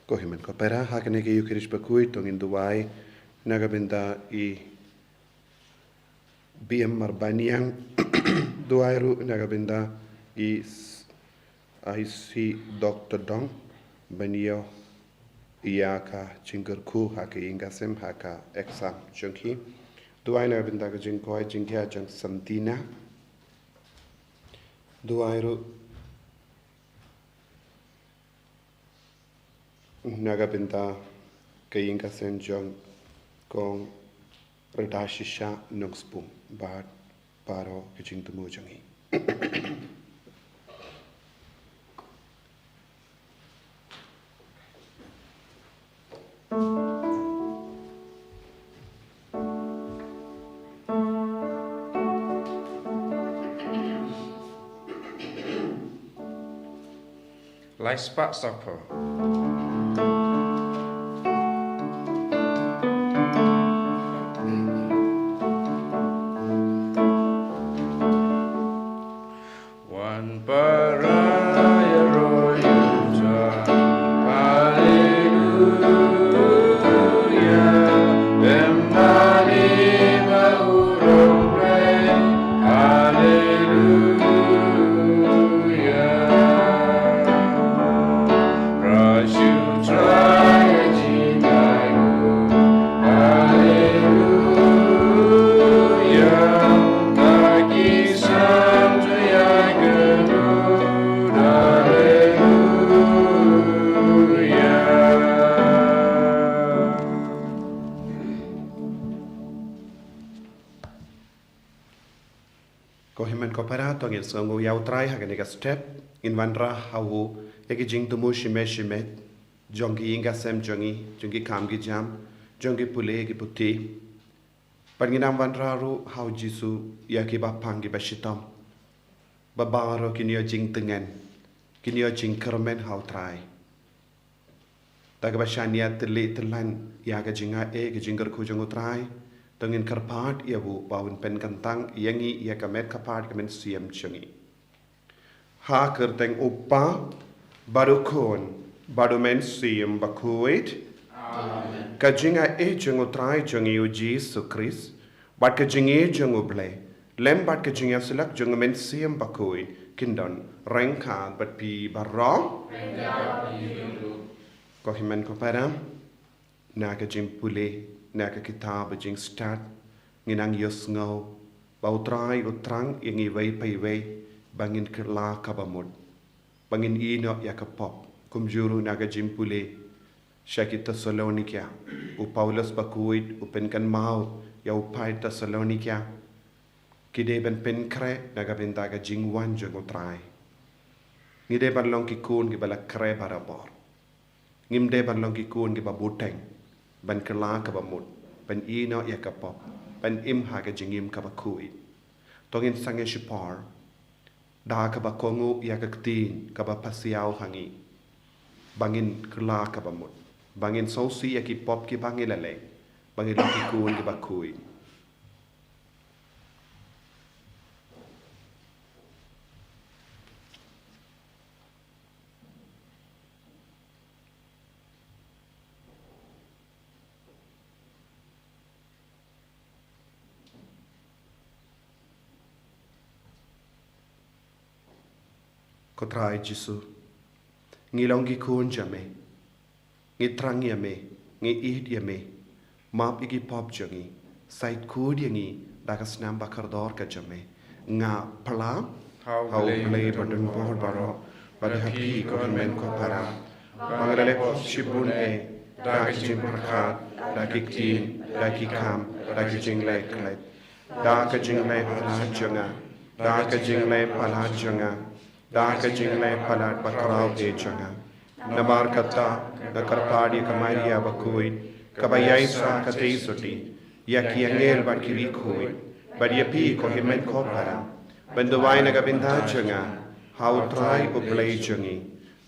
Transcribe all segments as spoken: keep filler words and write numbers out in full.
Ko hynmen ko para, ha kane ka Eucharist bakhuid to ngin duwai na ka bynta i B M Marbaniang, duwai ruh na ka bynta i s-, i C Doctor Dong, ban ïoh ïa ka jingkyrkhu ha ka ïing ka sem ha ka exam jong ki. Duwai na ka bynta ka jingkoit jingkhiah jong Santina. Duwai ruh na ka bynta ka ïing ka sem jong Kong Rda Shisha Nongspung bad baroh ka jingthmu jong ngi. Lai spah saphew. Wan para ïaroh ïa u Trai. Haleluya. Bym mane ba u rong blei. Haleluya. Pra shu Trai ïa jingaiñguh. Haleluya. Ba ki sam tu ïa ka nud. Haleluya. Ko hynmen ko para, to ngin sngewnguh ïa u Trai ha kane ka step. Ngin wanrah ha u ïa ki jingthmu shimet shimet jong ki ïing ka sem jong ngi, jong ki kam ki jam, jong ki pule ki puthi. Bad ngin ym wanrah ruh ha u Jisu ïa kiba pang kiba shitom, ba baroh kin ïoh jingtngen, kin ïoh jingkyrmen ha u Trai. Da kaba shaniah tylli tyllan ïa ka jingai, ka jingkyrkhu jong u Trai, to ngin kyrpad ïa u ba un pynkyntang ïa ngi ïa ka met ka phad ka mynsiem jong ngi. Ha kyrteng u Kpa bad u Khun bad u Mynsiem Bakhuid. Amen. Ka jingai jong u Trai jong ngi u Jisu Khrist bad ka jingïeit jong u Blei, lem bad ka jingïasyllok jong u Mynsiem Bakhuid, kin don ryngkat bad phi baroh. Ko hynmen ko para, na ka jingpule na ka kitab Jingstad, ngin nang ïohsngew ba u Trai u thrang ïa ngi iwei pa iwei ba ngin kylla kaba mut, ba ngin ïehnoh ïa ka pop. Kumjuh ruh na ka jingpule sha ki Thessalonika, u Paulus bakhuid u pynkynmaw ïa u paid Thessalonika, ki dei ban pynkhreh na ka bynta ka jingwan jong u Trai. Ngi dei ban long ki khun kiba la khreh barabor. Ngim dei ban long ki khun kiba bteng, ban kylla kaba mut, ban ïehnoh ïa ka pop, ban im ha ka jingim kaba khuid. To ngin sangeh shipor da kaba kohnguh ïa ka ktien kaba pasiaw ha ngi, ba ngin kylla kaba mut, ba ngin sngewsih ïa ki pop kiba ngi la leh, ba ngin long ki khun kiba khuid. Ko Trai Jisu, ngi long ki khun jong me. Ngi thrang ïa me, ngi ïeit ïa me. Map ïa ki pop jong ngi, sa ïeit khuid ïa ngi da ka snam ba kordor ka jong me. Nga phla ha u Blei badonbor baroh, bad ha phi ko hynmen ko para, ba nga la leh pop shibun eh, da ka jingpyrkhat, da ki ktien, da ki kam, da ki jingleh khlem, da ka jingleh palat jong nga, da ka jingleh palat jong nga, da ka jingleh palat bakhraw eh jong nga. Namar kata, nga kyrpad ïa ka Maria bakhuid, kaba ïaisah katei sotti, ïa ki angel bad ki riewkhuid, bad ïa phi ko hynmen ko para, ban duwai na ka bynta jong nga ha u Trai u Blei jong ngi.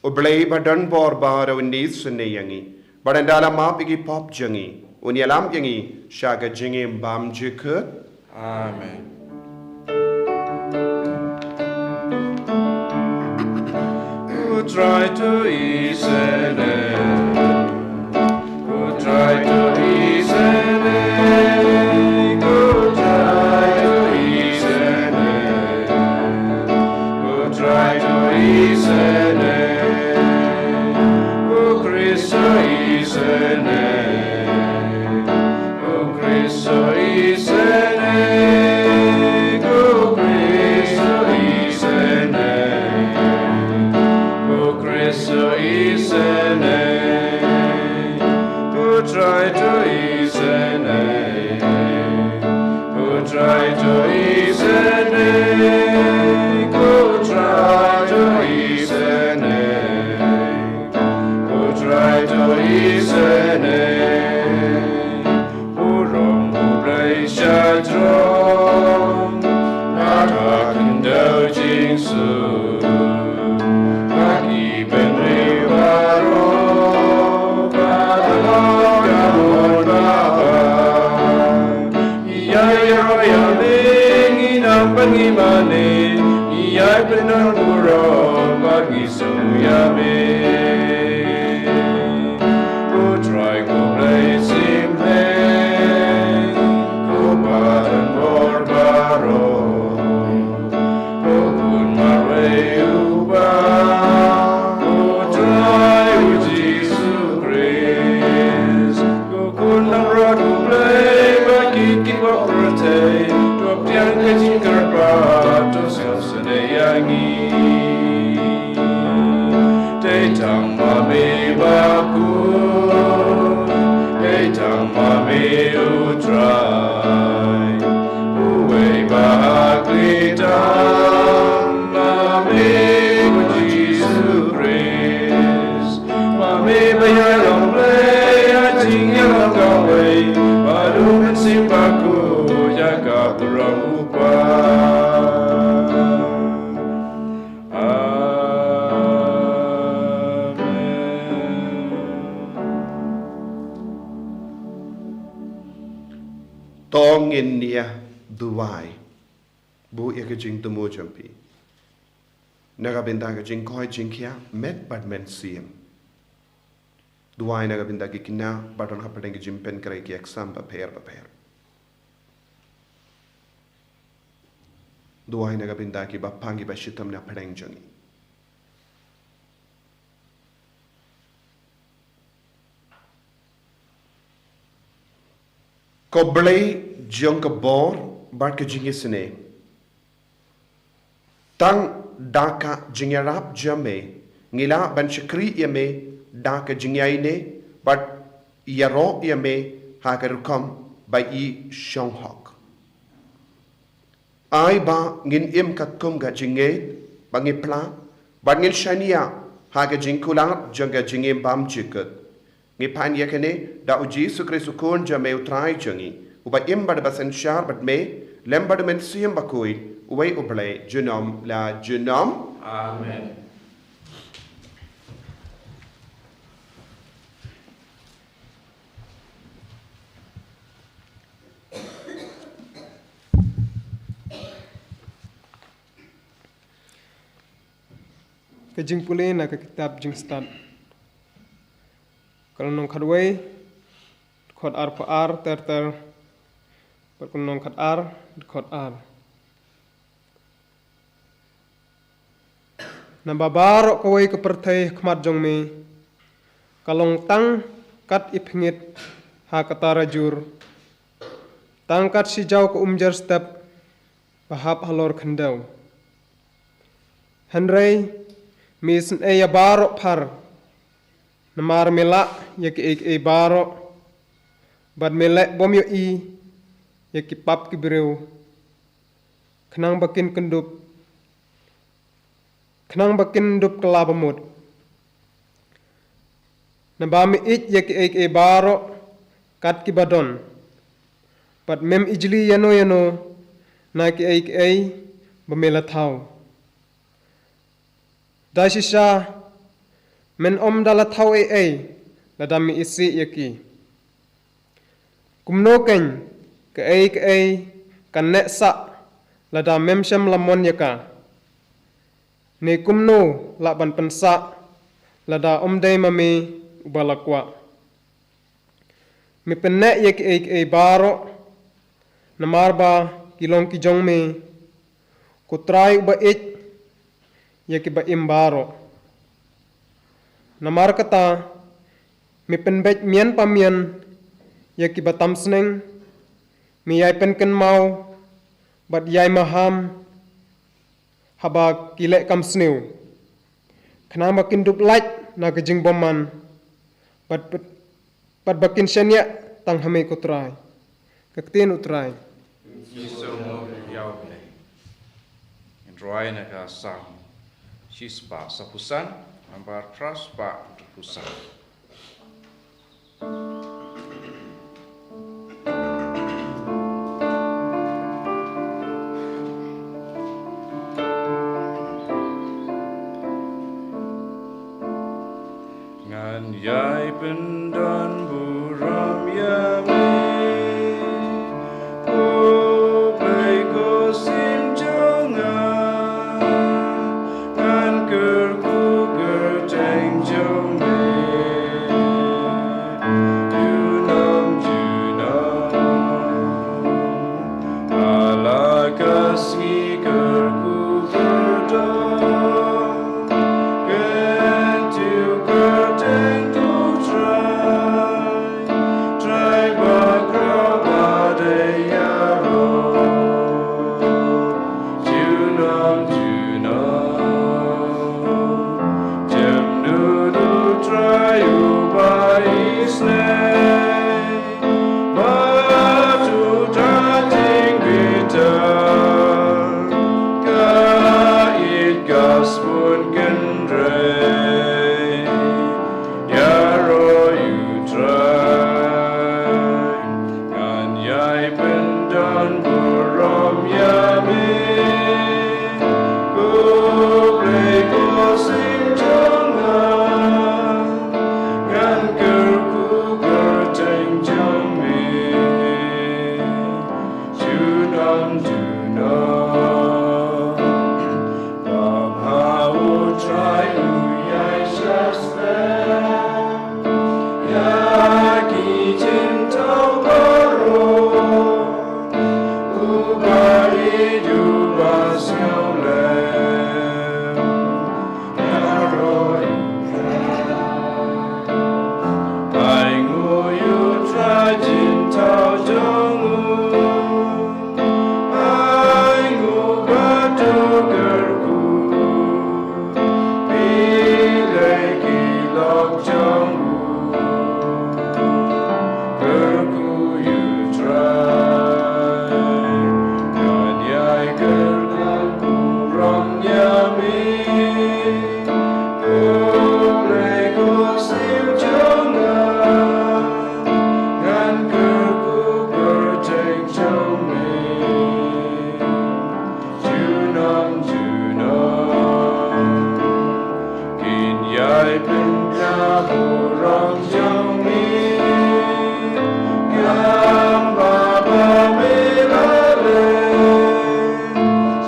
U Blei badonbor baroh un isynei ïa ngi, bad ynda la map ïa ki pop jong ngi, un ïalam ïa ngi sha ka jingim bymjukut. Amen. U Trai to isynei. Trai to isynei, ko Trai to isynei, ko Trai to isynei. Burom U Blei sha jrong, ha ka khyndew jingsuk. Ba ki bynriew baroh, ba la ka mon ba ba. Ïa ïa ïa me ngi nang ban ngi mane, ïa pynang burom ba ngi sngewbha ïa me. Ko Trai ko Blei Syiem Blei, ko Pathai bor baroh. Ko Khun marwei uba, ko Trai U Jisu Khrist. Ko Khun nongrot U Blei ba kit kiba pyrthei, to pdiang ka jingkyrpad, to sngewsynei ïa ngi. Dei tang ma me ba khuid, dei tang ma me U Trai. Uwei ba ha khlieh tam ma me U Jisu Khrist. Ma me ba ïalong Blei ha jingïalong kawei, bad U Mynsiem Bakhuid ïa ka burom U Kpa. Amen. To ngin ïa duwai. Buh ïa ka jingthmu jong phi. Na ka bynta ka jingkoit jingkhiah met bad mynsiem. Duwai na ka bynta ki khynnah ba don hapdeng ka jingpynkhreh ki exam bapher bapher. Duwai na ka bynta kiba pang kiba shitom na pdeng jong ngi. Ko Blei jong ka bor bad ka jingisynei. Tang da ka jingïarap jong me ngi lah ban shakri ïa me da ka jingïaineh bad ïaroh ïa me ha ka rukom ba i shong hok. Ai ba ngin im katkum ka jingngeit ba ngi phla bad ngin shaniah ha ka jingkular jong ka jingim bymjukut. Ngi pan ïa kane da U Jisu Khrist U Khun jong me U Trai jong ngi, uba im bad ba synshar bad me lem bad U Mynsiem Bakhuid, uwei U Blei junom la junom. Amen. Ka jingpule na ka kitab Jingstad, ka lynnong khatwei, dkhot arphew ar ter ter bad ka lynnong khatar, dkhot ar. Naba baroh kawei ka pyrthei ha khmat jong me ka long tang kat i pyrngit ha ka tarajur, tang kat shi jaw ka umjer step ba hap halor khyndew. Hynrei me isynei ïa baroh phar, namar me lah ïa kiei kiei baroh, bad me leh bym ïohi ïa ki pap ki briew, khnang ba kin kyndup, khnang ba kin dup kylla bamut. Naba me ïeit ïa kiei kiei baroh kat kiba don, bad mem ijli ïano ïano na kiei kiei ba me la thaw. Da shisha men ym da la thaw ei ei lada me isih ïa ki. Kumno keiñ kaei kaei kan neh sah lada mem shym la mon ïa ka? Ne kumno lah ban pynsah lada ym dei ma me uba la kwah? Me pynneh ïa kiei kiei baroh, namar ba ki long ki jong me, ko Trai uba ïeit ïa kiba im baroh. Namar kata, me pynbeit mian pa mian ïa kiba tam sneng, me ïai pynkynmaw bad ïai maham haba ki leh kam sniew, khnang ba kin dup lait na ka jingbymman, bad, bad ba kin shaniah tang ha me ko Trai. Ka ktien U Trai. Rwai na ka Salm shispah saphew san, nambar phraspah hynriewphew san. Ngan ïai pyndon burom ïa me, ko Blei ko Syiem jong nga. Ngan kyrkhu kyrteng jong me junom junom. Ha la ka sngi kyrkhu kyrdoh, kyntiew kyrteng U Trai, Trai bakhraw ba dei ïaroh junom junom. Jemnud U Trai uba isynei, bad uta jingbitar, ka ïeit ka sbun kynrei ïaroh ïa U Trai. Ngan ïai pyndon burom ïa me, ko Blei ko Syiem jong nga. Ngan kyrkhu kyrteng jong me junom junom. Ba bha U Trai u ïaishah shlem ïa ki jingthaw baroh, uba ïeit uba sngewlem. Ïaroh ïa U Trai. Ai nguh ïa U Trai jingthaw jong u. Ai nguh bad to kyrkhu. Phi dei ki lok jong u. Kyrkhu ïa U Trai. Ngan ïai kyrkhu burom ïa me, ko Blei ko Syiem jong nga. Ngan kyrkhu kyrteng jong me junom junom. Kin ïai pynbna burom jong me, ngam ba ba me la leh,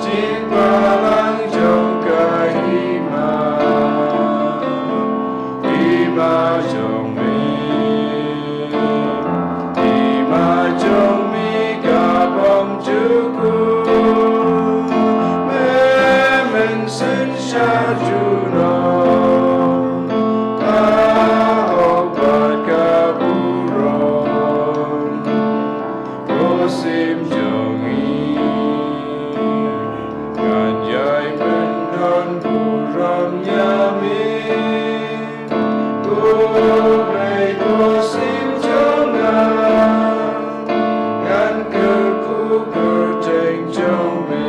jingbalang jong ka hima, hima jong me. Hima jong me ka bym jukut, me mynsiem sha junom, ka hok bad ka burom, ko Syiem jong ngi. Ngan ïai pyndon burom ïa me, ko Blei ko Syiem jong nga. Ngan kyrkhu kyrteng jong me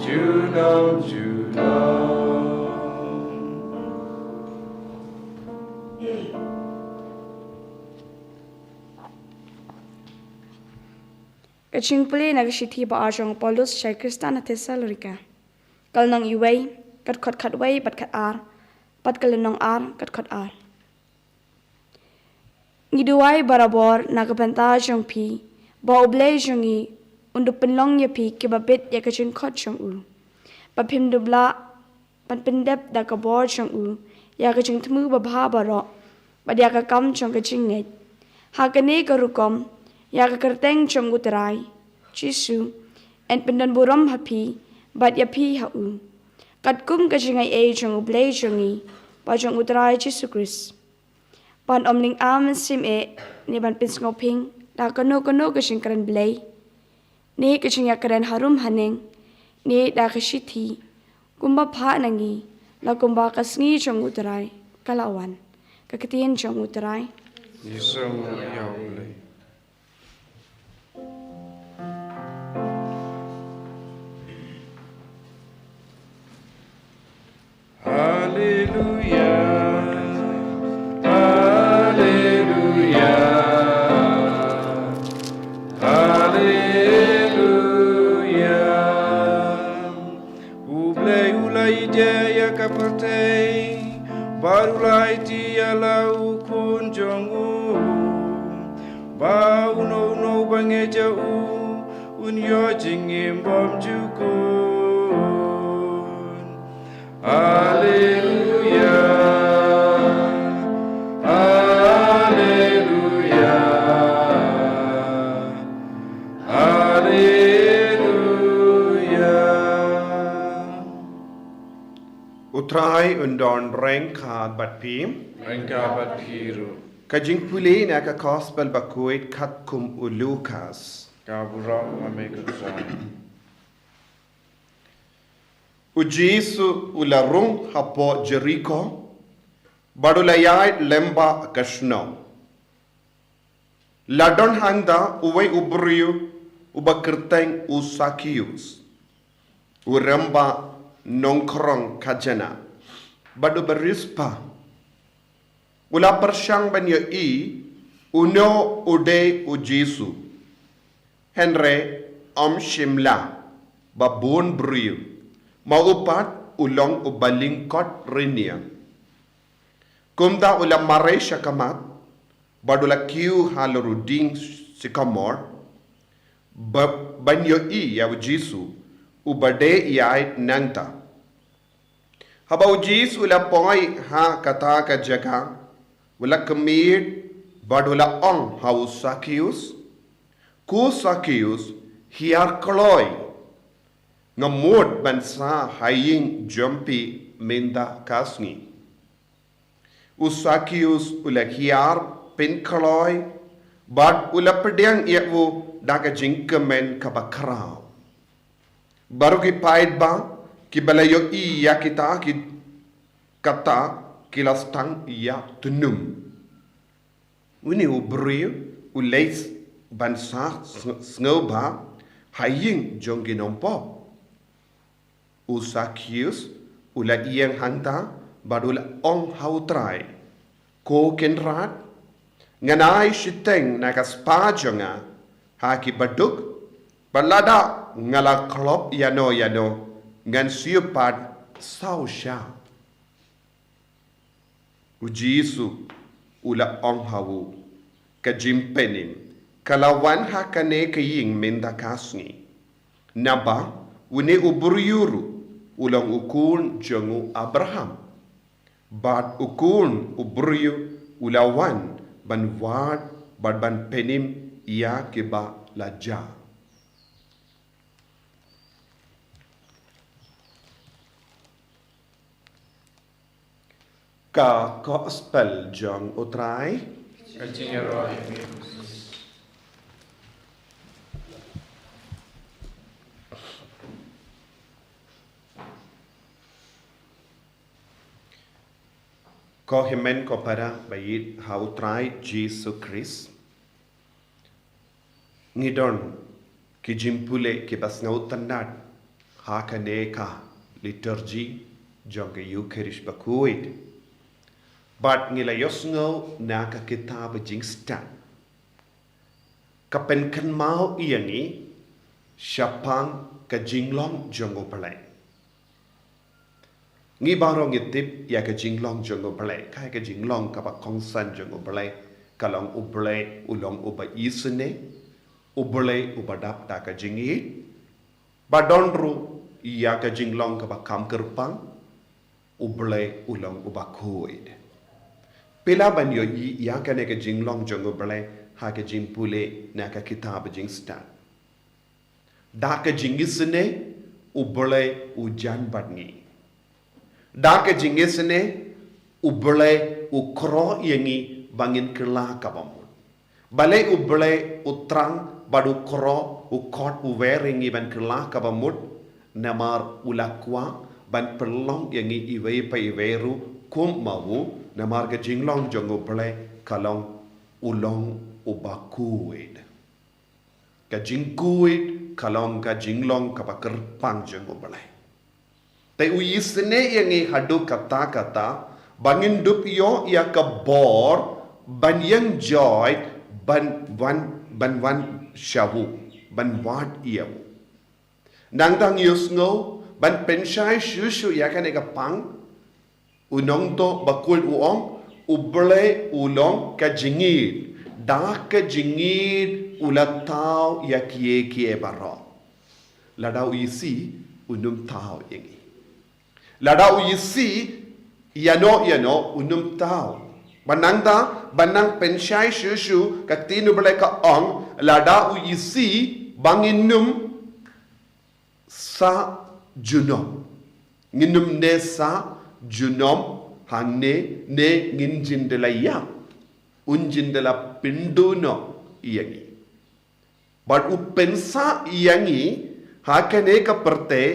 junom junom. Ka jingpule na ka shithi ba ar jong u Paulus sha ki Khristan ha Thessalonika. Ka lynnong wei, ka dkhot khatwei bad khatar, bad ka lynnong ar, ka dkhot ar. Ngi duwai barabor na ka bynta jong phi, ba U Blei jong ngi un da pynlong ïa phi kiba bit ïa ka jingkhot jong u, ba phim dup lah ban pyndep da ka bor jong u ïa ka jingthmu babha baroh, bad ïa ka kam jong ka jingngeit. Ha kane ka rukom, ïa ka kyrteng jong U Trai Jisu yn pyndon burom ha phi, bad ïa phi ha u, katkum ka jingaiei jong U Blei jong ngi bad jong U Trai Jisu Khrist. Ban ym lynga mynsiem eh, ne ban pynsngewphieng da kano kano ka jingkren blei, ne ka jingïakren harum haneng, ne da ka shithi, kumba phah na ngi, la kumba ka sngi jong U Trai ka la wan. Ka ktien jong U Trai. Ngi sngewnguh ïa U Blei. Te, bad u la aiti ïa la u khun jong u, ba uno uno ba ngeit ïa u, un ïoh jingim bymjukut. Haleluya. Haleluya. Haleluya. U Trai un don ryngkat bad phi. Ryngkat bad phi ruh. Ka jingpule na ka Gospel bakhuid katkum u Lukas. Ka burom ha me ko Trai. U Jisu u la rung hapoh Jeriko, bad u la ïaid lyngba ka shnong. La don hangta uwei u briew uba kyrteng u Sakius, u rangbah nongkhrong khajna, bad uba riewspah. U la pyrshang ban ïohi uno u dei u Jisu. Hynrei um shym lah, ba bun briew, ma u pat u long uba lyngkot rynïeng. Kumta u la mareh sha khmat, bad u la kiew halor u dieng sikamor, ba, ban ïohi ïa u Jisu, uba dei ïaid nangta. Haba u Jisu u la poi ha kata ka jaka, u la khmih, bad u la ong ha u Sakius, ko Sakius, hiar kloi, nga mut ban sah ha ïing jong phi mynta ka sngi. U Sakius u la hiar pynkloi, bad u la pdiang ïa u da ka jingkmen kaba khraw. Baroh ki paidbah kiba la ïohi ïa kita ki, kata ki la sdang ïatynum. Une u briew u leit ban sah sng-, sngewbha ha ïing jong ki nongpop. U Sakius u la ïeng hangta bad u la ong ha u Trai, ko Kynrad, ngan ai shiteng na ka spah jong nga ha ki baduk, bad lada nga la khlop ïano ïano, ngan siew pat saw shah. U Jisu u la ong ha u, ka jingpynim ka la wan ha kane ka ïing mynta ka sngi, naba une u briew ruh u long u khun jong u Abraham. Bad u Khun u briew u la wan ban wad bad ban pynim ïa kiba la jah. Ka Gospel jong u Trai. Ka jingïaroh ïa me. Ko hynmen ko para ba ïeit ha u Trai Jisu Khrist. Ngi don ki jingpule kiba sngewtynnad ha kane ka liturgi jong ka Ïukharist bakhuid. Bad ngi la ïohsngew na ka kitab Jingstad, ka pynkynmaw ïa ngi shaphang ka jinglong jong U Blei. Ngi baroh ngi tip ïa ka jinglong jong U Blei, ka, ka jinglong kaba kongsan jong U Blei, ka long U Blei u long uba isynei, U Blei uba dap da ka jingïeit. Ba don ruh ïa ka jinglong kaba kham kyrpang, U Blei u long uba khuid. Phi lah ban ïohi ïa kane ka jinglong jong U Blei ha ka jingpule na ka kitab Jingstad. Da ka jingisynei U Blei u jan bad ngi. Da ka jingisynei U Blei u khroh ïa ngi ba ngin kylla kaba mut. Balei U Blei u thrang bad u khroh, u khot, u wer ïa ngi ban kylla kaba mut? Namar u la kwah ban pynlong ïa ngi iwei pa iwei ruh kum ma u, namar ka jinglong jong U Blei ka long u long uba khuid. Ka jingkhuid ka long ka jinglong kaba kyrpang jong U Blei. Te u isynei ïa ngi haduh katta katta ba ngin dup ïoh ïa ka bor ban ïeng joi, ban wan, ban wan sha u, ban wad ïa u. Nangta ngi ïohsngew ban pynshai shuh shuh ïa kane ka pang, U nongthoh bakhuid u ong, U Blei u long ka jingïeid. Da ka jingïeid u la thaw ïa kiei kiei baroh. Lada u isih, un ym thaw ïa ngi. Lada u isih ïano ïano, un ym thaw. Bad nangta, ban nang pynshai shuh shuh, ka ktien U Blei ka ong, lada u isih, ba ngin ym sah junom. Ngin ym ne sah junom hangne, ne ngin jin da la ïap. Un jin da la pynduh noh ïa ngi. Bad u pynsah ïa ngi ha kane ka pyrthei,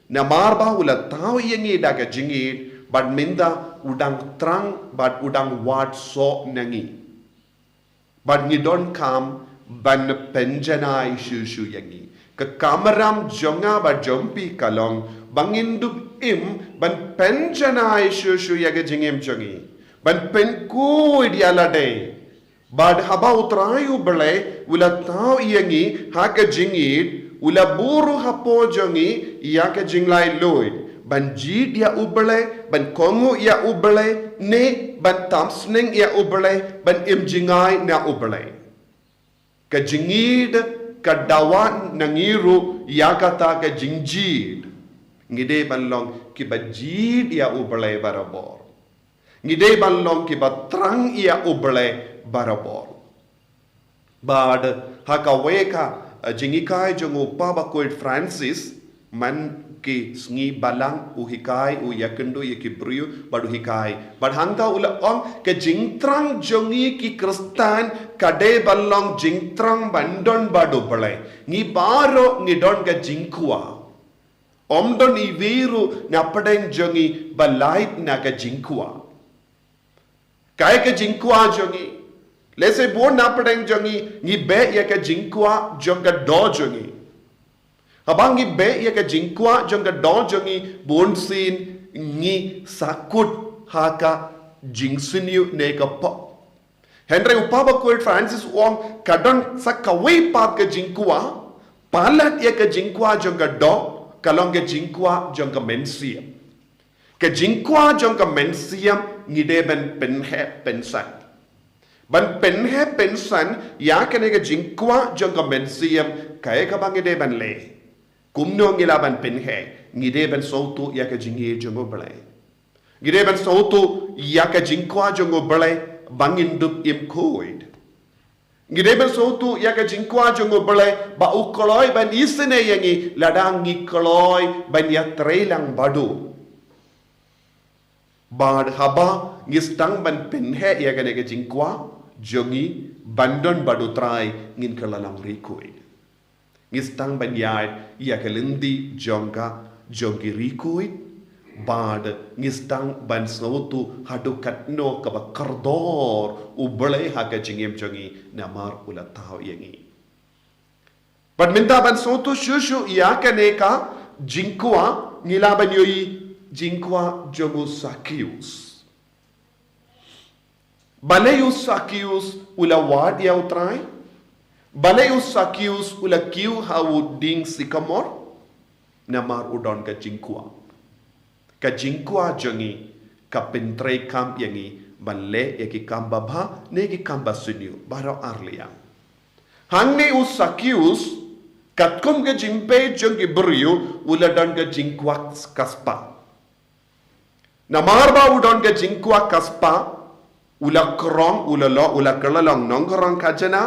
namar ba u la thaw ïa ngi da ka jingïeid, bad mynta u dang thrang, bad u dang wad soh na ngi. Bad ngi donkam ban pynjanai shuh shuh ïa ngi. Ka kamram jong nga bad jong phi ka long, ba ngin dup im ban pynjanai shuh shuh ïa ka jingim jong ngi. Ban pynkhuid ïa lade. Bad haba U Trai U Blei u la thaw ïa ngi ha ka jingïeid, u la buh ruh hapoh jong ngi ïa ka jinglaitluid. Ban jied ïa U Blei, ban kohnguh ïa U Blei, ne ban tam sneng ïa U Blei, ban im jngai na U Blei. Ka jingïeid ka dawa na ngi ruh ïa kata ka jingjied. Ngi dei ban long kiba jied ïa U Blei barabor. Ngi dei ban long kiba thrang ïa U Blei barabor. Bad ha kawei ka, eh, jinghikai jong u Papa bakhuid Francis, man ki sngi Balang u hikai, u ïakynduh ïa ki briew, bad u hikai. Bad hangta u la ong, ka jingthrang jong ngi ki Khristan ka dei ban long jingthrang ban don bad U Blei. Ngi baroh ngi don ka jingkwah. Ym don iwei ruh na pdeng jong ngi ba lait na ka jingkwah. Kaei ka jingkwah jong ngi? Lehse bun na pdeng jong ngi, ngi beh ïa ka jingkwah jong ka doh jong ngi. Haba ngi beh ïa ka jingkwah jong ka doh jong ngi, bunsien ngi sahkut ha ka jingsniew ne ka pop. Hynrei u Papa bakhuid Francis u ong, ka don sa kawei pat ka jingkwah, palat ïa ka jingkwah jong ka doh, ka long ka jingkwah jong ka mynsiem. Ka jingkwah jong ka mynsiem ngi dei ban pynheh pynsan. Ban pynheh pynsan ïa kane ka jingkwah jong ka mynsiem, kaei kaba ngi dei ban leh? Kumno ngi lah ban pynheh? Ngi dei ban sngewthuh ïa ka jingïeid jong U Blei. Ngi dei ban sngewthuh ïa ka jingkwah jong U Blei ba ngin dup im khuid. Ngi dei ban sngewthuh ïa ka jingkwah jong U Blei ba u kloi ban isynei ïa ngi lada ngi kloi ban ïatrei lang bad u. Bad haba ngi sdang ban pynheh ïa kane ka jingkwah jong ngi ban don bad U Trai, ngin kylla long ri khuid. Ngi sdang ban ïaid ïa ka lynti jong ka, jong ki ri khuid. Bad ngi sdang ban sngewthuh haduh katno kaba kordor U Blei ha ka jingim jong ngi namar u la thaw ïa ngi. Bad mynta ban sngewthuh shuh shuh ïa kane ka jingkwah, ngi lah ban ïohi jingkwah jong u Sakius. Balei u Sakius u la wad ïa U Trai? Balei u Sakius u la kiew ha u dieng sikamor? Namar u don ka jingkwah. Ka jingkwah jong ngi ka pyntreikam ïa ngi ban leh ïa ki kam babha ne ki kam basniew, baroh ar liang. Hangne u Sakius, katkum ka jingpeit jong ki briew, u la don ka jingkwah ka spah. Namar ba u don ka jingkwah ka spah, u la krong, u la long, u la kylla long nongkrong khajna,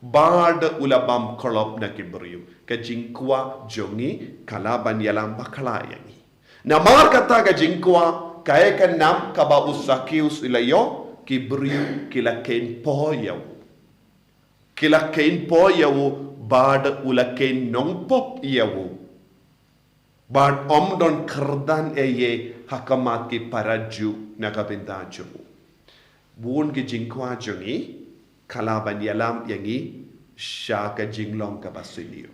bad u la bam klop na ki briew. Ka jingkwah jong ngi ka lah ban ïalam bakla ïa ngi. Namar kata ka jingkwah, kaei ka nam kaba u Sakius u la ïoh, ki briew ki la kheiñ poi ïa u. Ki la kheiñ poi ïa u, bad u la kheiñ nongpop ïa u. Bad ym don kyrdan ei ei ha khmat ki para Jiw na ka bynta jong u. Bun ki jingkwah jong ngi ka lah ban ïalam ïa ngi sha ka jinglong kaba sniew.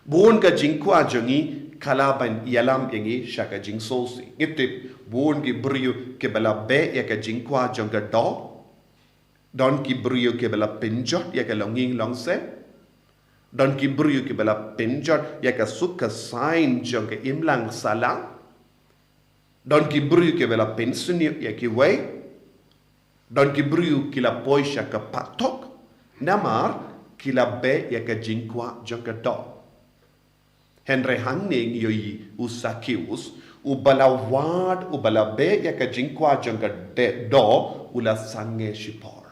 Bun ka jingkwah jong ngi ka lah ban ïalam ïa ngi sha ka jingsngewsih. Ngi tip bun ki briew kiba la beh ïa ka jingkwah jong ka doh. Don ki briew kiba la pynjot ïa ka longïing longsem. Don ki briew kiba la pynjot ïa ka suk ka saiñ jong ka imlang sahlang. Don ki briew kiba la pynsniew ïa kiwei. Don ki briew ki la poi sha ka patok, namar ki la beh ïa ka jingkwah jong ka doh. Hynrei hangne ngi ïohi u Sakeus, uba la wad, uba la beh ïa ka jingkwah jong ka de-, doh, u la sangeh shipor.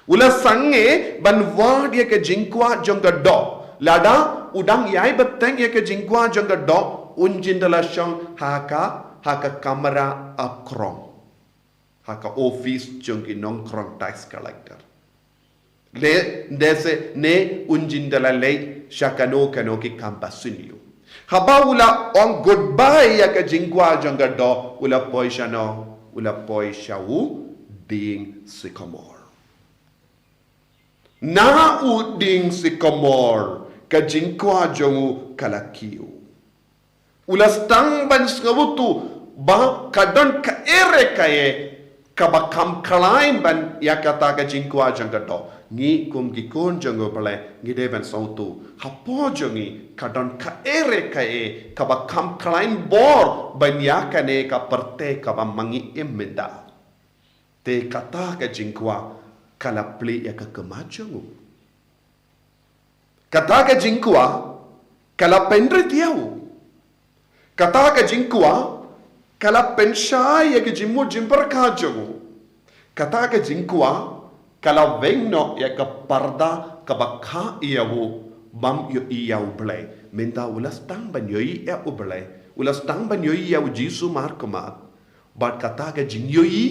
U la sangeh ban wad ïa ka jingkwah jong ka doh. Lada u dang ïai bteng ïa ka jingkwah jong ka doh, un jin da la shong ha ka, ha ka kamra apkrong, ha ka office jong ki nongkrong tax collector. Le, de se ne un jin da la leit sha kano kano ki kam ba sniew. Haba u la ong goodbye ïa ka jingkwah jong ka doh, u la poi shano, u la poi sha u dieng sycamore. Na u dieng sycamore ka jingkwah jong u ka la kiew. U la sdang ban sngewthuh ba ka don kaei re kaei kaba kham khlaiñ ban ïa kata ka jingkwah jong ka doh. Ngi kum ki khun jong U Blei ngi dei ban sngewthuh, hapoh jong ngi ka don kaei re kaei kaba kham khlaiñ bor ban ïa kane ka pyrthei kaba ma ngi im mynta. Te kata ka jingkwah ka la plie ïa ka khmat jong u. Kata ka jingkwah ka la pynrit ïa u. Kata ka jingkwah ka la pynshai ïa ka jingmut jingpyrkhat jong u. Kata ka jingkwah ka la weng noh ïa ka parda kaba kha ïa u bym ïohi ïa U Blei. Mynta u la sdang ban ïohi ïa U Blei. U la sdang ban ïohi ïa U Jisu markhmat. Bad kata ka jingïohi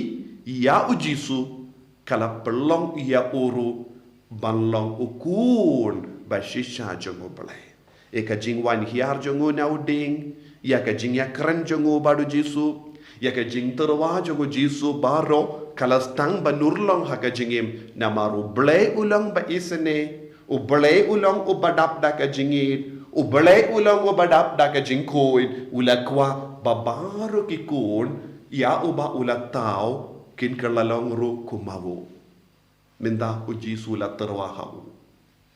ïa U Jisu ka la pynlong ïa u ruh ban long u khun ba shisha jong U Blei. Ïa ka jingwan hiar jong u na u dieng, ïa ka jingïakren jong u bad U Jisu, ïa ka jingtyrwa jong U Jisu baroh ka la sdang ban urlong ha ka jingim, namar U Blei u long ba isynei, U Blei u long uba dap da ka jingïeit, U Blei u long uba dap da ka jingkhuid, u la kwah ba baroh ki khun ïa uba u la thaw kin kylla long ruh kum ma u. Mynta U Jisu la tyrwa ha u.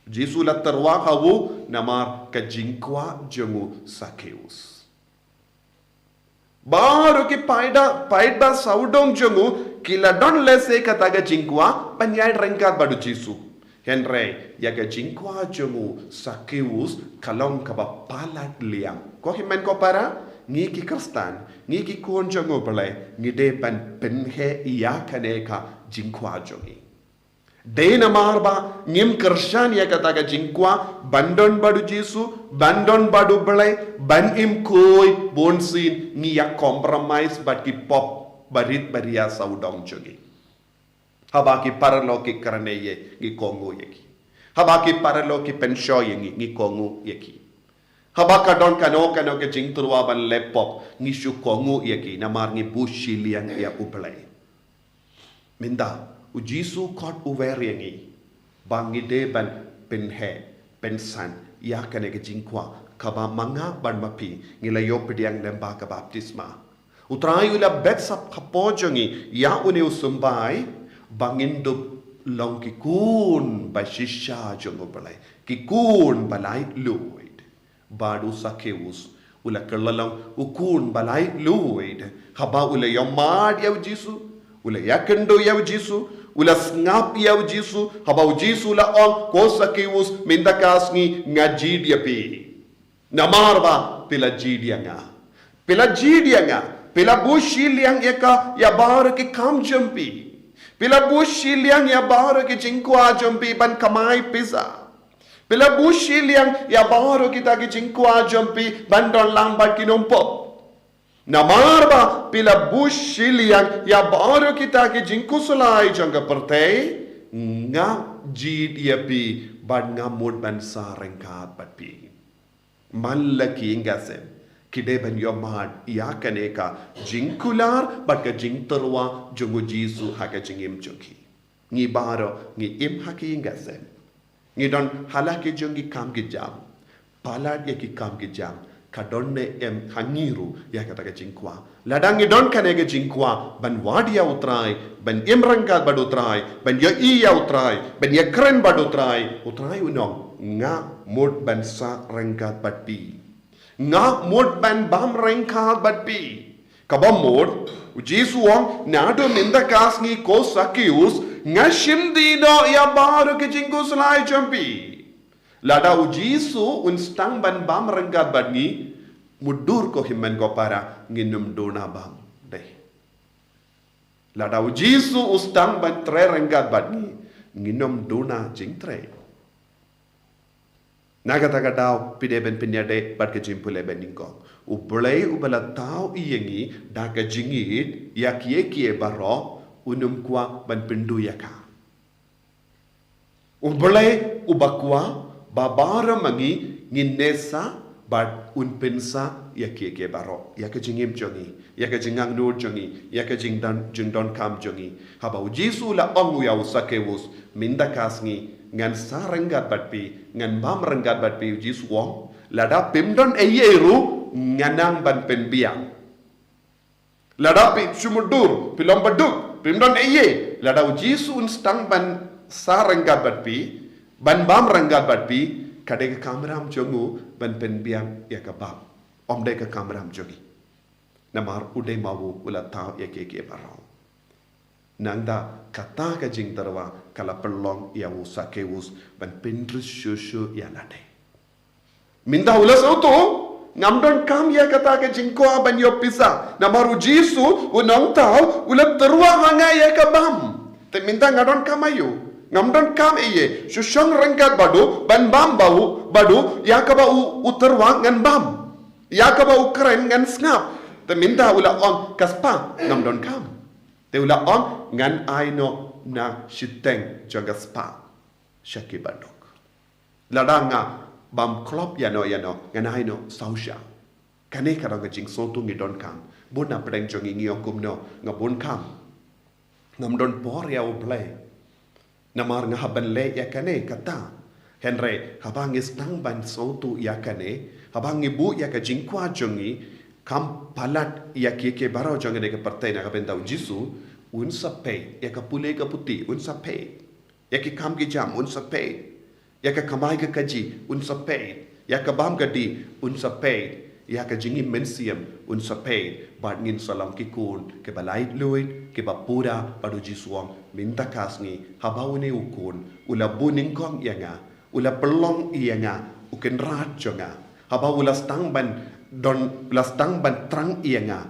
U Jisu la tyrwa ha u namar ka jingkwah jong u Sakeus. Baroh ki paidbah, paidbah sawdong jong u ki la don lehse kata ka jingkwah ban ïaid ryngkat bad U Jisu. Hynrei ïa ka jingkwah jong u Sakeus ka long kaba palat liang. Ko hynmen ko para, ngi ki Khristan, ngi ki khun jong U Blei, ngi dei ban pynheh ïa kane ka jingkwah jong ngi. Dei namar ba ngim kyrshan ïa kata ka jingkwah ban don bad U Jisu, ban don bad U Blei, ban im khuid, bunsien ngi ïa compromise bad ki pop barit baria sawdong jong ngi. Haba ki paralok ki kren ïa ngi, ngi kohnguh ïa ki. Haba ki paralok ki pynshoi ïa ngi, ngi kohnguh ïa ki. Haba ka don kano kano ka jingtyrwa ban leh pop, ngi shu kohnguh ïa ki namar ngi buh shiliang ïa U Blei. Mynta U Jisu khot u wer ïa ngi ba ngi dei ban pynheh, pynsan ïa kane ka jingkwah kaba ma nga bad ma phi ngi la ïoh pdiang lyngba ka baptisma. U Trai u la bet sap hapoh jong ngi ïa une u symbai ba ngin dup long ki khun ba shisha jong U Blei, ki khun ba laitluid. Bad u Sakeus u la kylla long u khun ba laitluid haba u la ïohmad ïa U Jisu, u la ïakynduh ïa U Jisu, u la sngap ïa U Jisu, haba U Jisu u la ong, ko Sakeus, mynta ka sngi nga jied ïa phi. Namar ba phi la jied ïa nga. Phi la jied ïa nga. Phi la buh shiliang ïa ka, ïa baroh ki kam jong phi. Phi la buh shiliang ïa baroh ki jingkwah jong phi ban kamai pisa. Phi la buh shiliang ïa baroh kita ki jingkwah jong phi ban don lang bad ki nongpop. Namar ba phi la buh shiliang ïa baroh kita ki jingkhuslai jong ka pyrthei, nga jied ïa phi bad nga mut ban sah ryngkat bad phi. Man la ki ïing ki sem ki dei ban ïohmad ïa kane ka jingkular bad ka jingtyrwa jong U Jisu ha ka jingim jong ki. Ngi baroh ngi im ha ki ïing ki sem. Ngi don ha la ki jong ki kam ki jam. Palat ïa ki kam ki jam ka don ne em ha ngi ruh ïa kata ka jingkwah. Lada ngi don kane ka jingkwah ban wad ïa U Trai, ban im ryngkat bad U Trai, ban ïohi ïa U Trai, ban ïakren bad U Trai, U Trai un ong, nga mut ban sah ryngkat bad phi. Nga mut ban bam ryngkat bad phi. Kaba mut, u Jisu u ong, naduh mynta ka sngi ko Sakeus, nga shim dih noh ïa baroh ki jingkhuslai jong phi. Lada u Jisu un sdang ban bam ryngkat bad ngi, mutdur ko hynmen ko para, ngin ym duna bam. Dei. Lada u Jisu u sdang ban trei ryngkat bad ngi, ngin ym duna jingtrei. Na kata ka daw, phi dei ban pynïadei bad ka jingpule ba nyngkong. U Blei uba la thaw ïa ngi da ka jingïeit ïa kiei kiei baroh, un ym kwah ban pynduh ïa ka. U Blei uba kwah ba baroh ma ngi ngin neh sah bad un pynsah ïa kiei kiei baroh, ïa ka jingim jong ngi, ïa ka jingangnud jong ngi, ïa ka jingdon, jingdonkam jong ngi. Haba u Jisu u la ong ïa u Sakeus, mynta ka sngi ngan sah ryngkat bad phi, ngan bam ryngkat bad phi, u Jisu u ong, lada phim don ei ei ruh, ngan nang ban pynbiang. Lada phi shu mutdur, phi long baduk, phim don ei ei, lada u Jisu un sdang ban sah ryngkat bad phi, ban bam ryngkat bad phi, ka dei ka kamram jong u ban pynbiang ïa ka bam. Ym dei ka kamram jong ngi. Namar u dei ma u u la thaw ïa kiei kiei baroh. Nangta kata ka jingtyrwa ka la pynlong ïa u Sakeus ban pynrit shuh shuh ïa lade. Mynta u la sngewthuh, ngam donkam ïa kata ka jingkwah ban ïoh pisa. Namar u Jisu, u nongthaw, u la tyrwa ha nga ïa ka bam. Te mynta nga donkam aïu? Ngam donkam ei ei. Shu shong ryngkat bad u, ban bam bad u, bad u, ïa kaba u, u tyrwa ngan bam. Ïa kaba u kren ngan sngap. Te mynta u la ong ka spah, ngam donkam. Te u la ong ngan ai noh na shiteng jong ka spah sha ki baduk. Lada nga bam klop ïano ïano, ngan ai noh saw sha. Kane ka dang ka jingsngewthuh ngi donkam. Bun na pdeng jong ngi ngi ong kumno, nga bun kam. Ngam don por ïa u Blei. Namar nga hap ban leh ïa kane kata. Hynrei haba ngi sdang ban sngewthuh ïa kane, haba ngi buh ïa ka jingkwah jong ngi, kam palat ïa kiei kiei baroh jong kane ka pyrthei na ka bynta u Jisu, un sa peit ïa ka pule ka puthi, un sa peit ïa ki kam ki jam, un sa peit ïa ka kamai ka kajih, un sa peit ïa ka bam ka dih, un sa peit ïa ka jingim mynsiem, un sa peit, bad ngin sa long ki khun kiba laitluid, kiba pura bad u Jisu u ong, mynta ka sngi, haba une u khun u la buh nyngkong ïa nga, u la pynlong ïa nga u kynrad jong nga, haba u la sdang ban don, u la sdang ban thrang ïa nga,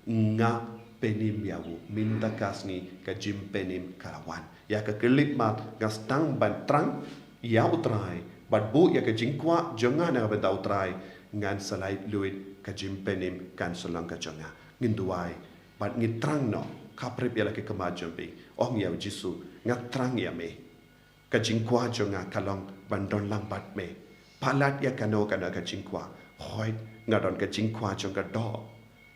nga pynim ïa u. Mynta ka sngi ka jingpynim ka la wan. Ïa ka khyllipmat nga sdang ban thrang ïa u Trai bad buh ïa ka jingkwah jong nga na ka bynta u Trai, ngan sa laitluid, ka jingpynim kan sa long ka jong nga. Ngin duwai bad ngin thrang noh, khaphrip ïa la ki khmat jong phi. Ong ïa u Jisu, nga thrang ïa me. Ka jingkwah jong nga ka long ban don lang bad me. Palat ïa kano kano ka jingkwah. Hooid, nga don ka jingkwah jong ka doh,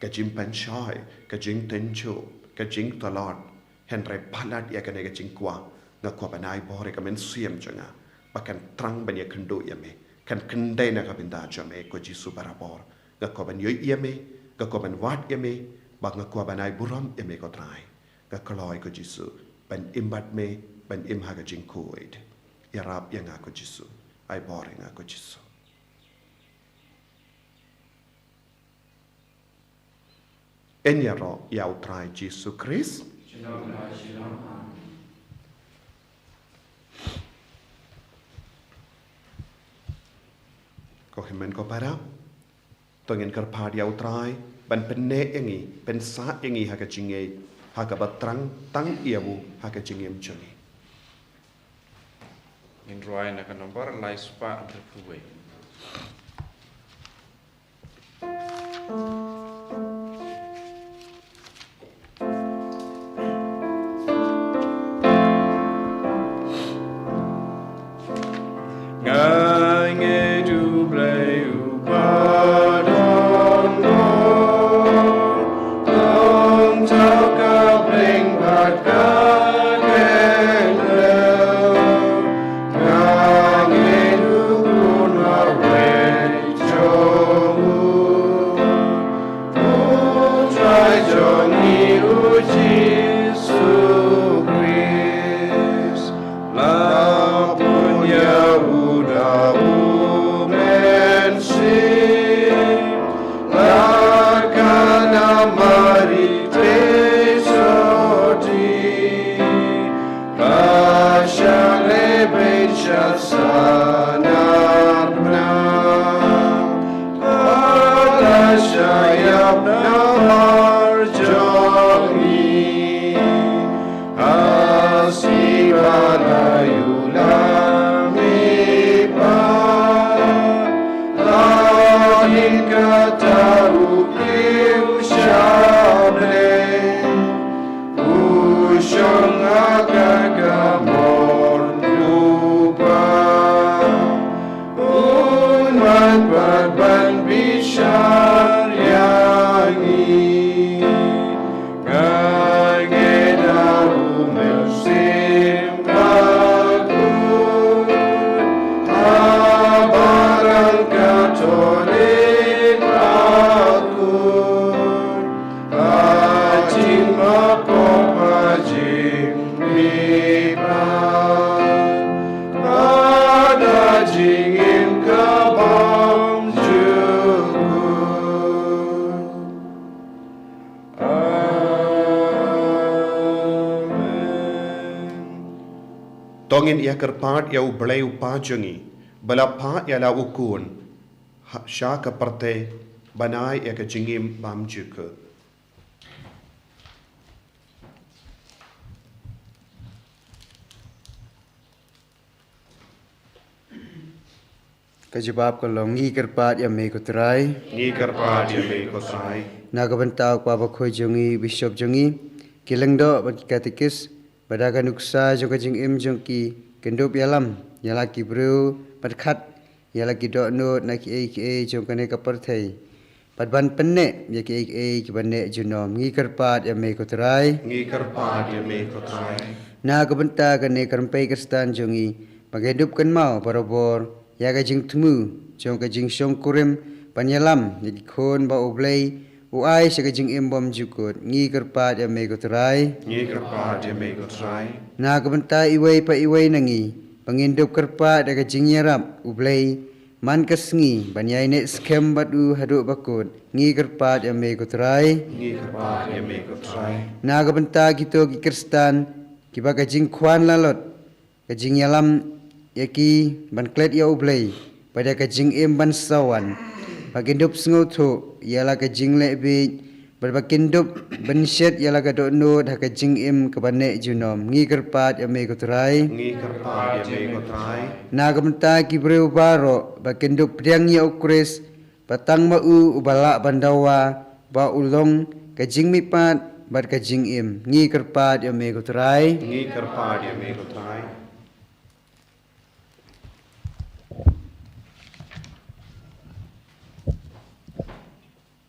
ka jingpynshoi, ka jingtynjuh, ka jingtlot. Hynrei palat ïa kane ka jingkwah, nga kwah ban ai bor ïa ka mynsiem jong nga ba kan thrang ban ïakynduh ïa me, kan kyndei na ka bynta jong me, ko Jisu barabor. Nga kwah ban ïohi ïa me, nga kwah ban wad ïa me, bad nga kwah ban ai burom ïa me, ko Trai. Nga kloi, ko Jisu, ban im bad me, ban im ha ka jingkhuid. Ïarap ïa nga, ko Jisu. Ai bor ïa nga, ko Jisu. Yn ïaroh ïa u Trai Jisu Khrist. Ko hynmen ko para, to ngin kyrpad ïa u Trai ban pynneh ïa ngi, pynsah ïa ngi ha ka jingngeit, ha kaba thrang tang ïa u ha ka jingim jong ngi. Ngin rwai na ka nombar lai spah hynriewphew wei. Nga ngeit U Blei u ba don bor, long thaw ka bneng bad ka kynrel. Nga ngeit U Khun marwei jong u. Bad ban bishar ïa ngi, nga ngeit ha u Mynsiem Bakhuid, ha balang Katholik bakhuid, ha jingmapop, ha jingmihpat, bad ha jingim ka bymjukut. Amen. To ngin ïa kyrpad ïa U Blei U Kpa jong ngi, ba la phah ïa la u Khun ha, sha ka pyrthei, ban ai ïa ka jingim bymjukut. Ka jubab ka long: Ngi kyrpad ïa me ko Trai. Ngi kyrpad ïa me ko Trai. Na ka bynta u Kpa Bakhuid jong ngi, u Bishop jong ngi, ki lyngdoh bad ki katikis, bad da ka nuksa jong ka jingim jong ki, kyndup ïalam ïa la ki briew, bad khat ïa la ki dohnud na kiei kiei jong kane ka pyrthei, bad ban pynneh ïa kiei kiei kiba neh junom. Ngi kyrpad ïa me ko Trai. Ngi kyrpad ïa me ko Trai. Na ka bynta kane ka rympei Khristan jong ngi, ba kin dup kynmaw barabor ïa ka jingthmu jong ka jingshongkurim, ban ïalam ïa ki khun ba U Blei u ai sha ka jingim bymjukut. Ngi kyrpad ïa me ko Trai. Ngi kyrpad ïa me ko Trai. Na ka bynta iwei pa iwei na ngi, ba ngin dup kyrpad ïa ka jingïarap U Blei man ka sngi, ban ïai neh skhem bad u haduh ba kut. Ngi kyrpad ïa me ko Trai. Ngi kyrpad ïa me ko Trai. Na ka bynta kito ki Khristan kiba ka jingkhwan la lot, ka jingïalam ïa ki ban klet ïa U Blei, bad ïa ka jingim ban sa wan, ba kin dup sngewthuh ïa la ka jingleh bieit, bad ba kin dup bynshet ïa la ka dohnud ha ka jingim kaba neh junom. Ngi kyrpad ïa me ko Trai. Ngi kyrpad ïa me ko Trai. Na ka bynta ki briew baroh, ba kin dup pdiang ïa U Khrist, ba tang ma u uba lah ban dawa, ba u long ka jingmihpat bad ka jingim. Ngi kyrpad ïa me ko Trai. Ngi kyrpad ïa me ko Trai.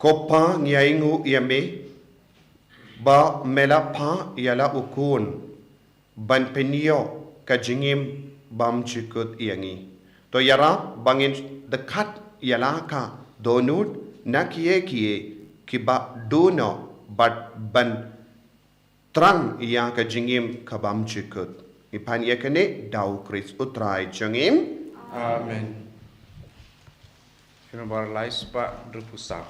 Ko Kpa, ngi ainguh ïa me, ba me la phah ïa la u Khun ban pynïoh ka jingim bymjukut ïa ngi. To ïarap ba ngin dkhat ïa la ka dohnud na kiei kiei kiba duh noh, bad ban thrang ïa ka jingim ka bymjukut. Ngi pan ïa kane da U Khrist U Trai jong ngi. Amen. Phim bar lai spah hynriewphew saw.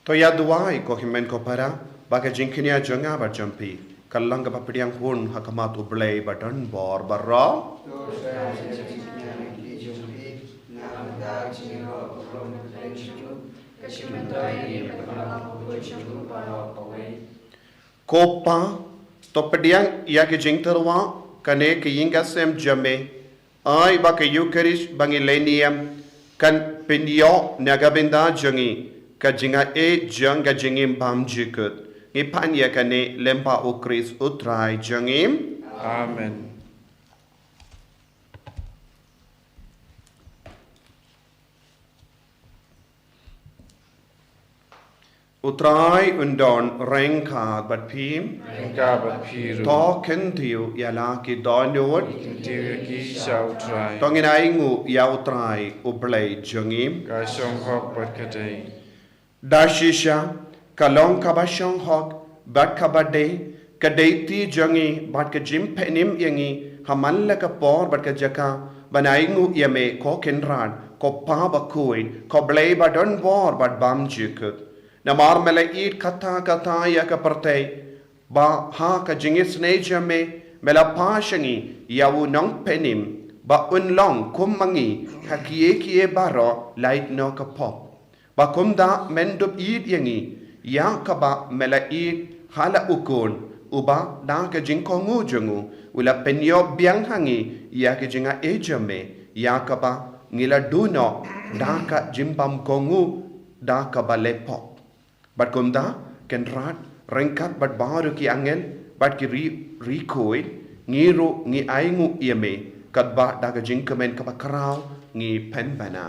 To ïa duwai ko hynmen ko para, ba ka jingkñia jong nga bad jong phi kan long kaba pdiang hun ha khmat U Blei ba don bor baroh. Ko Kpa, to pdiang ïa ki jingtyrwa kane ka ïing ka sem jong me, ai ba ka Eukharist ba ngi leh niam kan pynïoh na ka bynta jong ngi ka jingaiei jong ka jingim bymjukut. Ngi pan ïa kane lyngba u Khrist u Trai jong ngi. Amen. U Trai un don ryngkat bad phi. Ryngkat bad phi ruh. To kyntiew ïa la ki dohnud. Kyntiew ïa ki sha u Trai. To ngin ainguh ïa u Trai u Blei jong ngi. Ka shong hok bad ka dei. Da shisha ka long kaba shong hok bad kaba dei, ka dei ti jong ngi bad ka jingpynim ïa ngi ha man la ka por bad ka jaka ban ainguh ïa me ko Kynrad, ko Pa bakhuid, ko Blei ba don bor bad bymjukut. Namar me la ïeit katta katta ïa ka pyrthei, ba ha ka jingisynei jong me me la phah sha ngi ïa u nongpynim, ba un long kum ma ngi ha kiei kiei baroh lait noh ka pop. Ba kumta men dup ïeit ïa ngi, ïa kaba me la ïeit ha la u Khun, uba da ka jingkohnguh jong u u la pynïoh biang ha ngi ïa ka jingaiei jong me, ïa kaba ngi la duh noh da ka jingbymkohnguh da kaba leh pop. Bad kumta Kynrad ryngkat bad baroh ki angel bad ki ri, ri khuid, ngi ruh ngi ainguh ïa me katba da ka jingkmen kaba khraw ngi pynbna.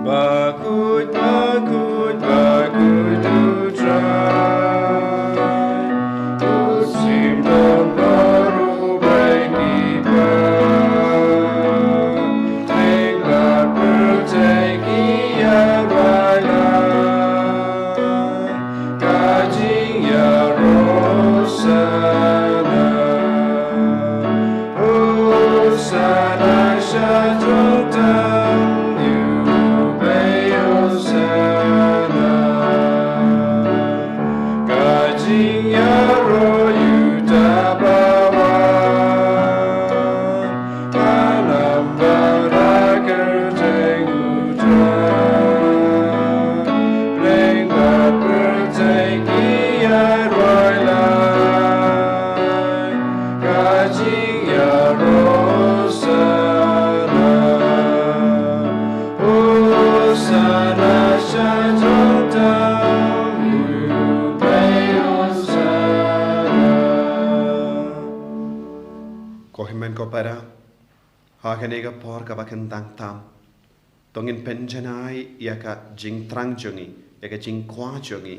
Bakhuid, bakhuid, bakhuid u Trai, u shim don baroh u Blei ki kpa. Lyngba pyrthei ki ïaroh ïa la ka jingïaroh. Hosanna, Hosanna sha jong tam ïa u Blei, Hosanna. Ka jingïaroh ïa uta ba wan. Ka nam ba la kyrteng u Trai. Lyngba pyrthei ki ïaroh ïa la ka jingïaroh. Hosanna, Hosanna sha jong tam ïa u Blei, Hosanna. Ko hynmen ko para, ha kane ka por kaba kyntang tam, to ngin pynjanai ïa ka jingthrang jong ngi, ïa ka jingkwah jong ngi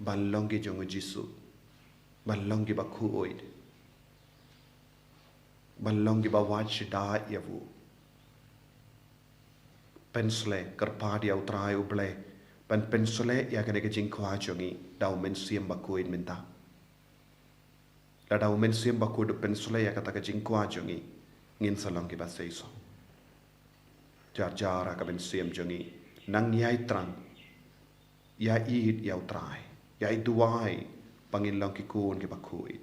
ban long ki jong u Jisu, ban long ki bakhuid, ban long ki ba wad shada ïa u. Pynshlei, kyrpad ïa u Trai u Blei ban pynshlei ïa kane ka jingkwah jong ngi da u Mynsiem Bakhuid mynta. Lada u Mynsiem Bakhuid u pynshlei ïa kata ka jingkwah jong ngi, ngin sa long ki ba seisoh. Jar jar ha ka mynsiem jong ngi nang ïai thrang, ïa ïeit ïa u Trai, ïa duwai ba ngin long ki khun ki bakhuid.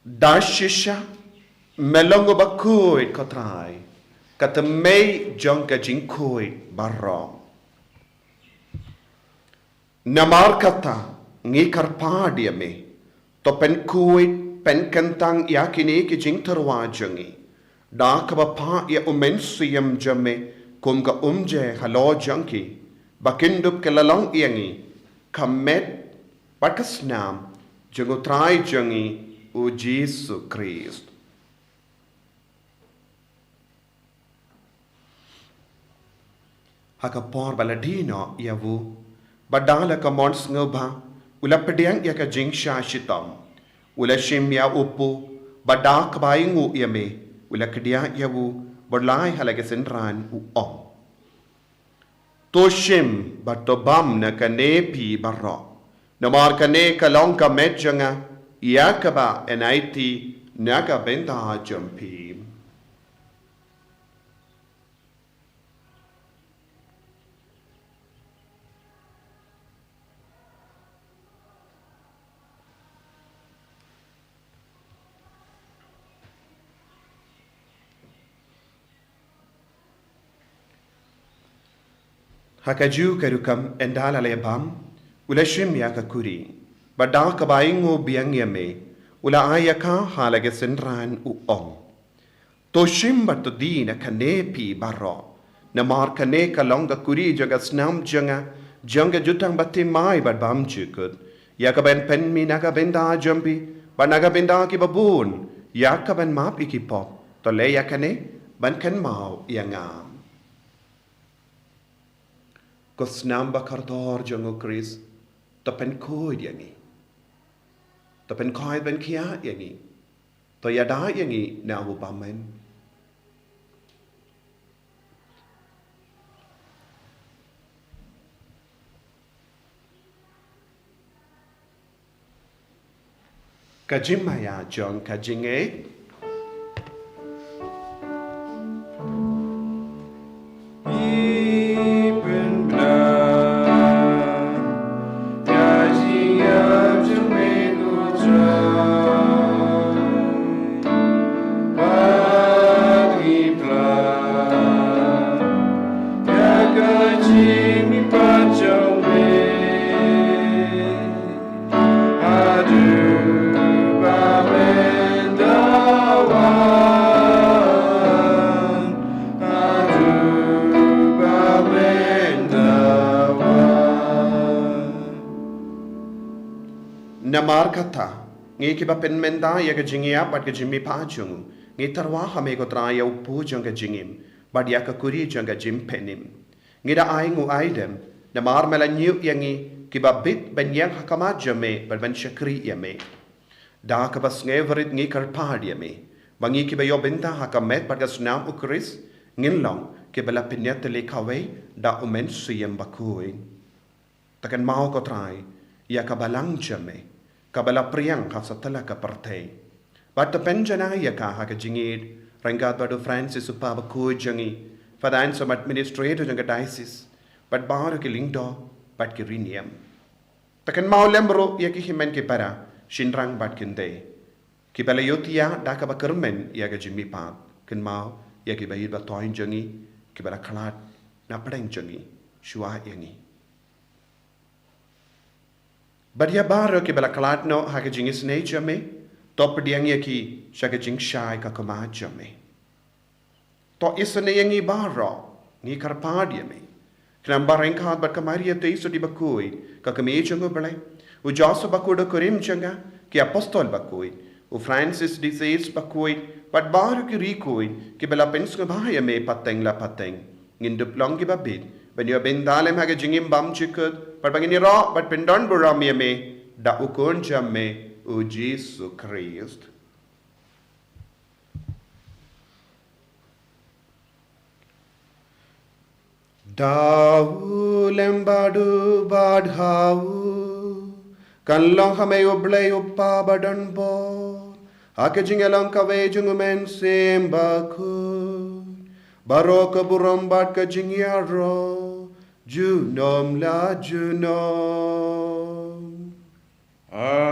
Da shisha me long u bakhuid ko Trai, ka tmei jong ka jingkhuid baroh. Namar kata ngi kyrpad ïa me, to pynkhuid pynkyntang ïa kine ki jingtyrwa jong ngi da kaba phah ïa u Mynsiem jong me kum ka umje halor jong ki, ba kin dup ki la long ïa ngi ka met bad ka snam jong u Trai jong ngi u Jisu Khrist. Ha ka por ba la die noh ïa u, bad da la ka mon sngewbha, u la pdiang ïa ka jingshah shitom, u la shim ïa u pu, bad da kaba ainguh ïa me, u la kdiah ïa u, bad lai ha la ka synran u ong: To shim bad to bam na kane phi baroh, namar kane ka long ka met jong nga, ïa kaba yn aiti na ka bynta jong phi. Ha kajuh ka rukom ynda la leh bam, u la shim ïa ka kuri, bad da kaba ainguh biang ïa me, u la ai ïa ka ha la ka synran, u ong: To shim bad to die na kane phi baroh, namar kane ka long ka kuri jong ka snam jong nga, jong ka jutang bathymmai bad bymjukut, ïa kaban pynmih na ka bynta jong phi bad na ka bynta kiba bun, ïa kaban map ïa ki pop. To leh ïa kane ban kynmaw ïa nga. Ko snam ba kordor jong u Khrist, to pynkhuid ïa ngi. To pynkhuid ban khia ïa ngi. To ïada ïa ngi na u bymman. Ka jingmaïa jong ka jingngeit. Haduh ba mynta wan, haduh ba mynta wan. Namar kata, ngi kiba pynmynta ïa ka jingïap bad ka jingmihpat jong u, ngi tyrwa ha me ko Trai ïa u kpu jong ka jingim, bad ïa ka kuri jong ka jingpynim. Ngi da ainguh aidem, namar me la ñiuh ïa ngi kiba bit ban ïeng ha khmat jong me bad ban shakri ïa me. Da kaba sngewrit ngi kyrpad ïa me, ba ngi kiba ïoh bynta ha ka met bad ka snam u Khrist, ngin long kiba la pynïatylli kawei da u Mynsiem Bakhuid. To kynmaw ko Trai ïa ka balang jong me, kaba la pdiang ha satlak ka pyrthei. Bad to pynjanai ïa ka ha ka jingïeit ryngkat bad u Francis u Papa bakhuid jong ngi, Father Anselm administrator jong ka diocese, bad baroh ki lyngdoh bad ki rynïeng. To kynmaw lem ruh ïa ki hynmen ki para, shynrang bad khyndai, kiba la ïohthiah da kaba kyrmen ïa ka jingmihpat. Kynmaw ïa kiba ïeit ba thoiñ jong ngi, kiba la khlad na pdeng jong ngi. Shuwa ïa ngi. Bad ïa baroh kiba la khlad noh ha ka jingisynei jong me, to pdiang ïa ki sha ka jingshai ka khmat jong me. To isynei ïa ngi baroh, ngi kyrpad ïa me. Khnang ba ryngkat bad ka Maria Theisotti bakhuid, ka kmie jong u Blei, u Joseph bakhuid u kurim jong nga, ki apostol bakhuid, u Francis de Sales bakhuid, bad baroh ki riewkhuid kiba la pynsngewbha ïa me pateng la pateng, ngin dup long kiba bit ban ïoh bynta lem ha ka jingim bymjukut, bad ba ngin ïaroh bad pyndonburom ïa me da u Khun jong me, u Jisu Khrist. Da u lem bad u bad ha u, kan long ha me u Blei u Kpa badonbor, ha ka jingïalong kawei jong u Mynsiem Bakhuid, baroh ka burom bad ka jingïaroh junom la junom. Amen.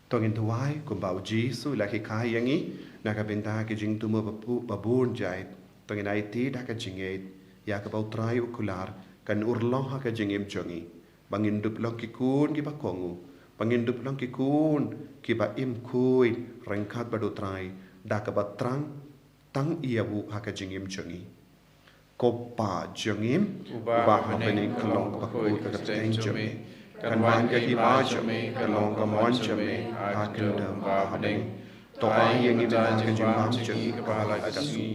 To ngin duwai kumba u Jisu u la hikai ïa ngi, na ka bynta ka jingthmu ba bu-, ba bun jait. To ngin aiti da ka jingngeit ïa kaba u Trai u kular kan urlong ha ka jingim jong ngi, ba ngin dup long ki khun kiba kohnguh, ba ngin dup long ki khun kiba im khuid ryngkat bad u Trai, da kaba thrang tang ïa u ha ka jingim jong ngi. Ko Pa jong ngi, uba ha bneng, kan long kaba khuid ka kyrteng jong me, kan wan ka hima jong me, kan long ka mon jong me ha ka khyndew ba ha bneng. To ai ïa ngi mynta ka jingbam jong ngi kaba ha ka sngi,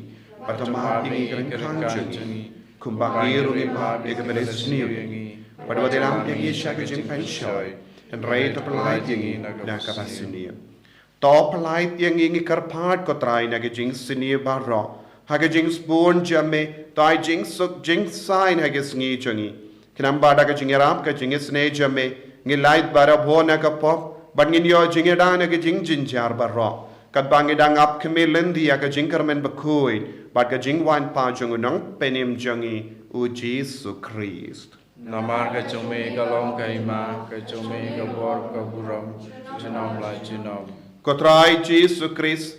bad to map ïa ngi ka ryngkang jong ngi, kumba ngi ruh ngi map ïa kiba leh sniew ïa ngi, bad wat ïalam ïa ngi sha ka jingpynshoi, hynrei to pyllait ïa ngi na kaba sniew. To pyllait ïa ngi, ngi kyrpad ko Trai, na ka jingsniew baroh, ha ka jingsbun jong me, to ai jingsuk jingsaiñ ha ka sngi jong ngi. Khnang ba da ka jingïarap ka jingisynei jong me, ngin lait barabor na ka pop, bad ngin ïoh jingïada na ka jingjynjar baroh, katba ngi dang ap khmih lynti ïa ka jingkyrmen bakhuid bad ka jingwan pat jong u Nongpynim jong ngi, u Jisu Khrist. Namar ka jong me ka long ka hima, ka jong me ka bor ka burom, junom la junom. Ko Trai Jisu Khrist,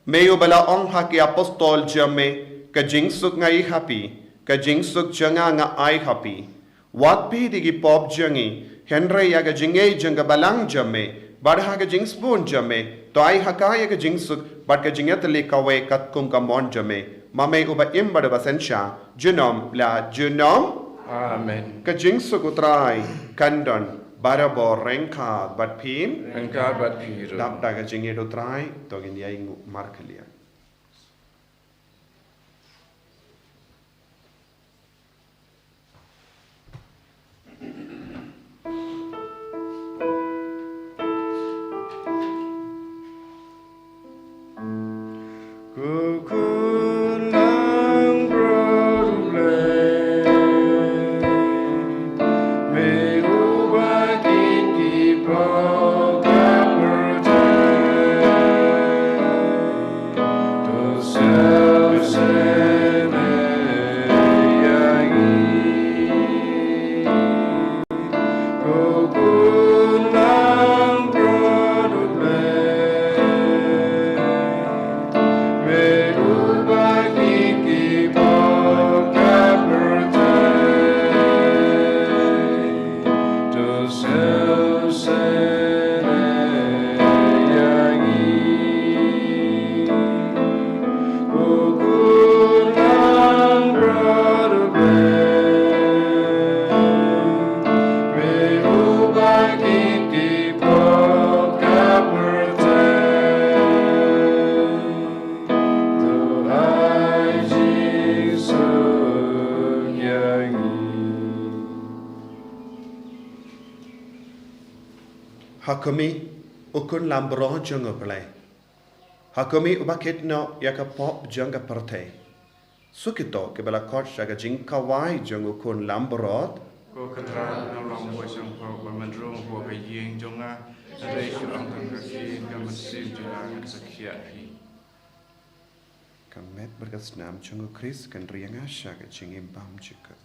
me uba la ong ha ki apostol jong me, ka jingsuk nga ai ha phi, ka jingsuk jong nga nga ai ha phi. Wat peit ïa ki pop jong ngi, hynrei ïa ka jingngeit jong ka balang jong me, bad ha ka jingsbun jong me, to ai ha ka ïa ka jingsuk, bad ka jingïatylli kawei katkum ka mon jong me, ma me uba im bad uba synshar, junom la junom. Amen. Ka jingsuk u Trai kan don barabor ryngkat bad phi. Ryngkat bad phi ruh. Dap da ka jingïeit u Trai, to ngin ïai nguh markhlieh. Ha khmih, u khun lambrot jong U Blei. Ha khmih, uba kit noh ïa ka pop jong ka pyrthei. Suk ïa kito kiba la khot sha ka jingkhawai jong u khun lambrot. Ko Kynrad, ngam long buh shongkun, bad men rung buh ka ïing jong nga, hynrei shu ong tang ka ktien, ka mynsiem jong nga kan sa khiah hi. Ka met bad ka snam jong u Khrist kan ri ïa nga sha ka jingim bymjukut.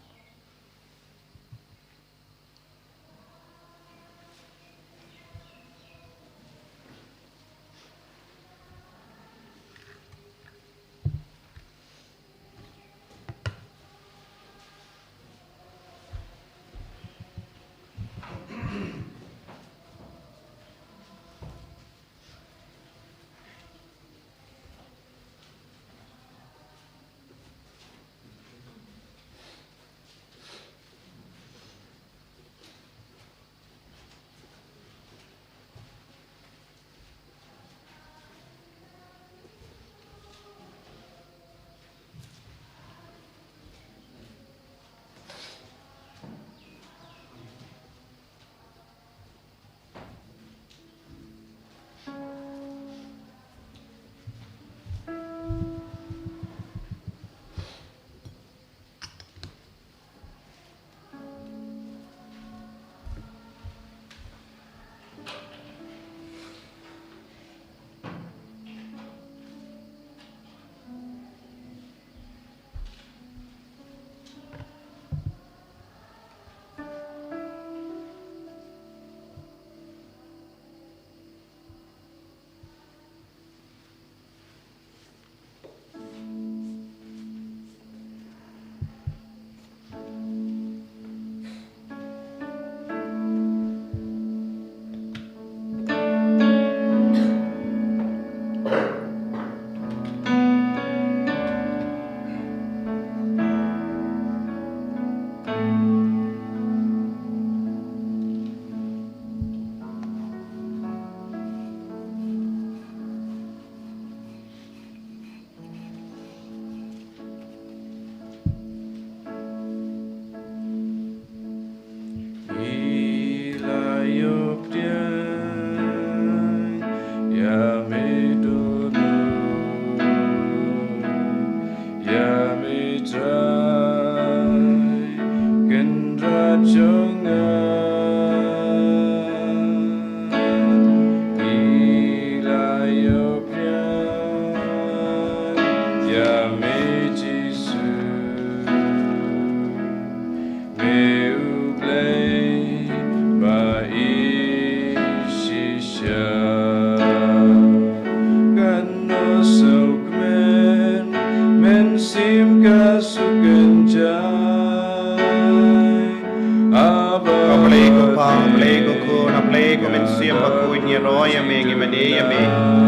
Ngi ïaroh ïa me, ngi mane ïa me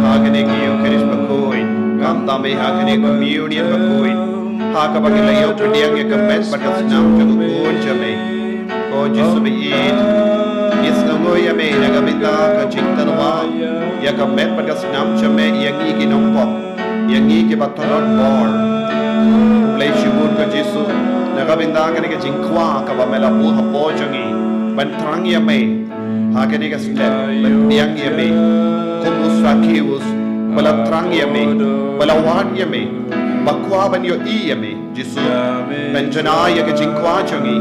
ha kane ka Eucharist bakhuid, khamtam eh ha kane ka Communion bakhuid, ha kaba ngi la ïoh pdiang ïa ka met bad ka snam jong u Khun jong me. Ko Jisu ba ïeit, ngi sngewnguh ïa me na ka bynta ka jingtyrwa ïa ka met bad ka snam jong me ïa ngi ki nongpop, ïa ngi kiba tlot bor. Khublei shibun ko Jisu na ka bynta kane ka jingkwah kaba me la buh hapoh jong ngi ban thrang ïa me ha kane ka step, ban pdiang ïa me kum u Sakeus ba la thrang ïa me, ba la wad ïa me, ba kwah ban ïohi ïa me. Jisu, pynjanai ïa ka jingkwah jong ngi.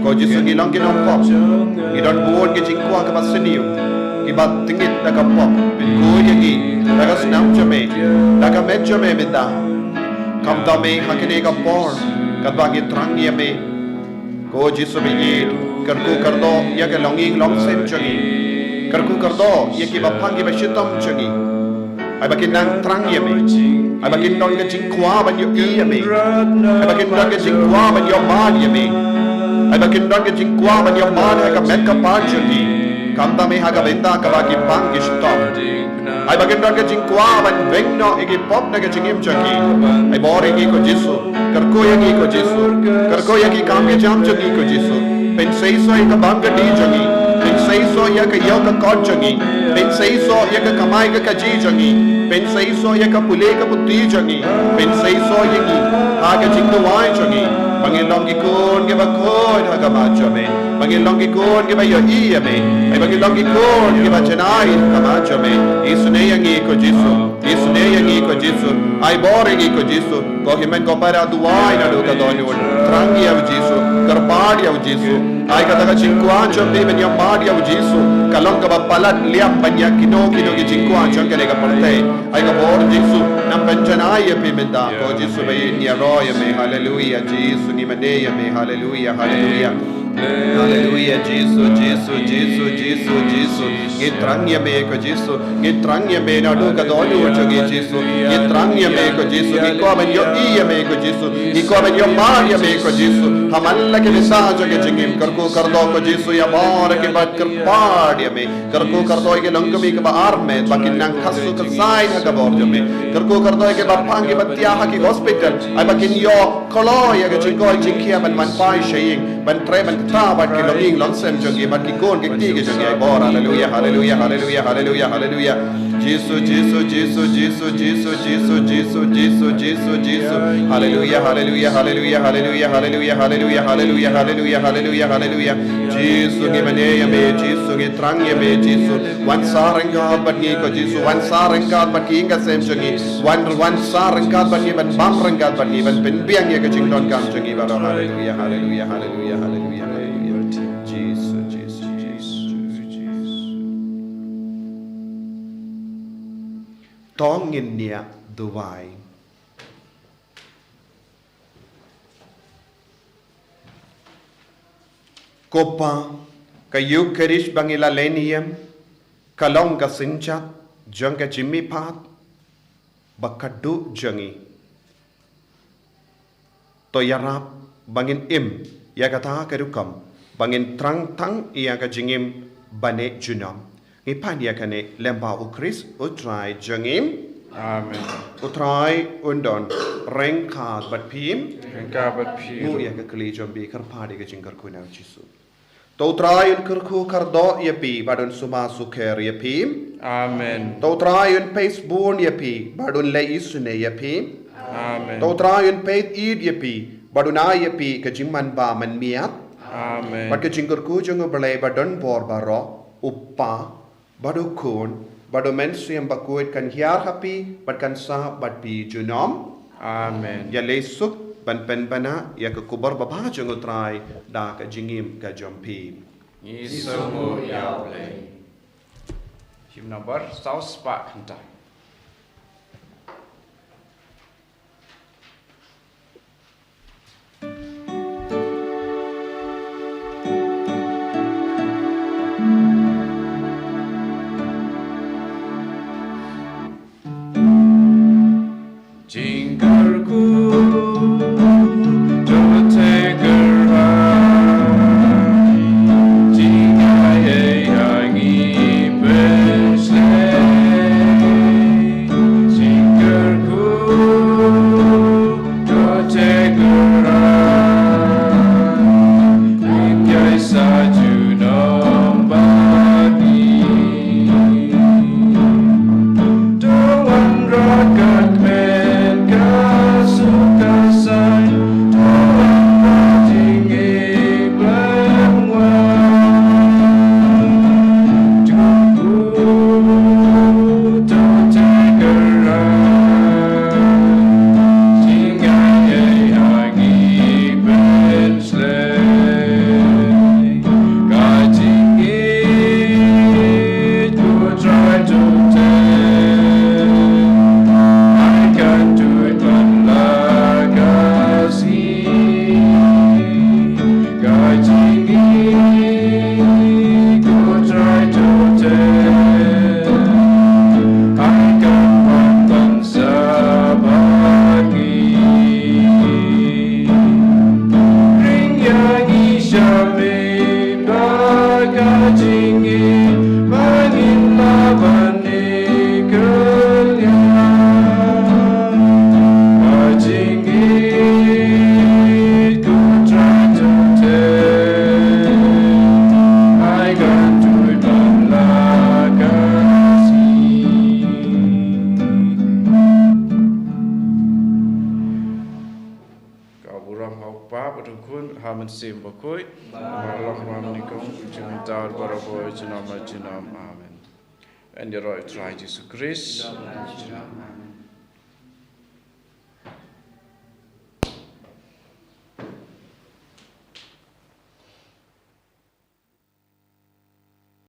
Ko Jisu, ngi long ki nongpop, ngi don bun ki jingkwah kiba sniew, kiba tyngkhuh da ka pop. Pynkhuid ïa ngi da ka snam jong me, da ka met jong me mynta. Khamtam eh ha kane ka por katba ngi thrang ïa me. Ko Jisu ba ïeit, kyrkhu kyrdoh ïa ka longïing longsem jong ngi. Kyrkhu kyrdoh ïa kiba phang kiba shitom jong ngi. Ai ba kin nang thrang ïa me. Ai ba kin don ka jingkwah ban ïohi ïa me. Ai ba kin don ka jingkwah ban ïohmad ïa me. Ai ba kin don ka jingkwah ban ïohmad ha ka met ka phad jong ngi. Khamtam eh ha ka bynta kaba ki phang ki shitom. Ai ba kin don ka jingkwah ban weng noh ïa ki pop na ka jingim jong ngi. Ai bor ïa ngi ko Jisu. Kyrkhu ïa ngi ko Jisu. Kyrkhu ïa ki kam ki jam jong ngi ko Jisu. Pynseisoh ïa ka bam ka dih jong ngi. Pynseisoh ïa ka ïew ka kot jong ngi. Pynseisoh ïa ka kamai ka kajih jong ngi. Pynseisoh ïa ka pule ka puthi jong ngi. Pynseisoh ïa ngi ha ka jingduwai jong ngi. Ba ngin long ki khun kiba khuid ha khmat jong me. Ba ngin long ki khun kiba ïohi ïa me. Ai ba ngin long ki khun kiba janai ha khmat jong me. Isynei ïa ngi ko Jisu. Isynei ïa ngi ko Jisu. Ai bor ïa ngi ko Jisu. Ko hynmen ko para duwai naduh ka dohnud. Thrang ïa u Jisu. Kyrpad ïa u Jisu. Ai kata ka jingkwah jong me ban ïohmad ïa u Jisu ka long kaba palat liam ban ïa kino kino ki jingkwah jong kane ka pyrthei. Ai ka bor Jisu, nang pynjanai ïa phi mynta. Ko Jisu ba ïeit, ngi ïaroh ïa me. Haleluia Jisu, ngi mane ïa me. Haleluia, haleluia. Haleluia Jisu, Jisu, Jisu, Jisu, Jisu. Ngi thrang ïa me ko Jisu. Ngi thrang ïa me naduh ka dohnud jong ngi Jisu. Ngi thrang ïa me ko Jisu. Ngi kwah ban ïohi ïa me ko Jisu. Ngi kwah ban ïohmad ïa me ko Jisu. Ha man la ki bynta jong ka jingim, kyrkhu kyrdoh ko Jisu ïa baroh kiba kyrpad ïa me. Kyrkhu kyrdoh ïa ki longkmie kiba armet ba kin nang khasu khasain ha ka bor jong me. Kyrkhu kyrdoh ïa kiba phang kiba thiah ha ki hospital. Ai ba kin ïoh kloi ïa ka jingkoit jingkhiah ban wan phai sha ïing. Ban trei ban kta bad ki longïing longsem jong ngi bad ki khun ki kti ki jong ngi. Ai bor. Haleluia, haleluia, haleluia, haleluia, haleluia. Jisu, Jisu, Jisu, Jisu, Jisu, Jisu, Jisu, Jisu, Jisu, Jisu. Haleluia, haleluia, haleluia, haleluia, haleluia, haleluia, haleluia, haleluia, haleluia, haleluia. Jisu ngi mane ïa me, Jisu ngi thrang ïa me, Jisu. Wan sah ryngkat bad ngi ko Jisu, wan sah ryngkat bad ki ïing ka sem jong ngi. Wan, wan sah ryngkat bad ngi, ban bam ryngkat bad ngi, ban pynbiang ïa ka jingdonkam jong ngi baroh. Haleluia, haleluia, haleluia, haleluia, haleluia. Jisu, Jisu, Jisu, Jisu. To ngin ïa duwai. Ko Pa, ka Eucharist ba ngi la leh niam ka long ka synjat jong ka jingmihpat ba khatduh jong ngi. To ïarap ba ngin im ïa kata ka rukom ba ngin thrang tang ïa ka jingim ba neh junom. Ngi pan ïa kane lyngba u Khrist u Trai jong ngi. Amen. U Trai un don ryngkat bad phi. Ryngkat bad phi. Buh ïa ka kli jong phi, kyrpad ïa ka jingkyrkhu na u Jisu. To u Trai un kyrkhu kyrdoh ïa phi bad un sumar sukher ïa phi. Amen. To u Trai un peit bun ïa phi bad un leh isynei ïa phi. Amen. To u Trai un peit ïeit ïa phi bad un ai ïa phi ka jingmanbah manmiat. Amen. Bad ka jingkyrkhu jong u Blei ba don bor baroh, u Pa, bad u Khun, bad u Mynsiem Bakhuid kan hiar ha phi bad kan sah bad phi junom. Amen. Ïaleh suk ban pynbna ïa ka khubor babha jong u Trai da ka jingim ka jong phi. Ngi sngewnguh ïa u Blei. Hymn number saw spah khyndai. Jingkyrkhu, to take her high. Jingaiei ha ngi pyn Mynsiem Bakhuid, ba la long mynnyngkong, jingmyntoi barabor, junom la junom. Amen. Yn ïaroh ïa u Trai Jisu Khrist.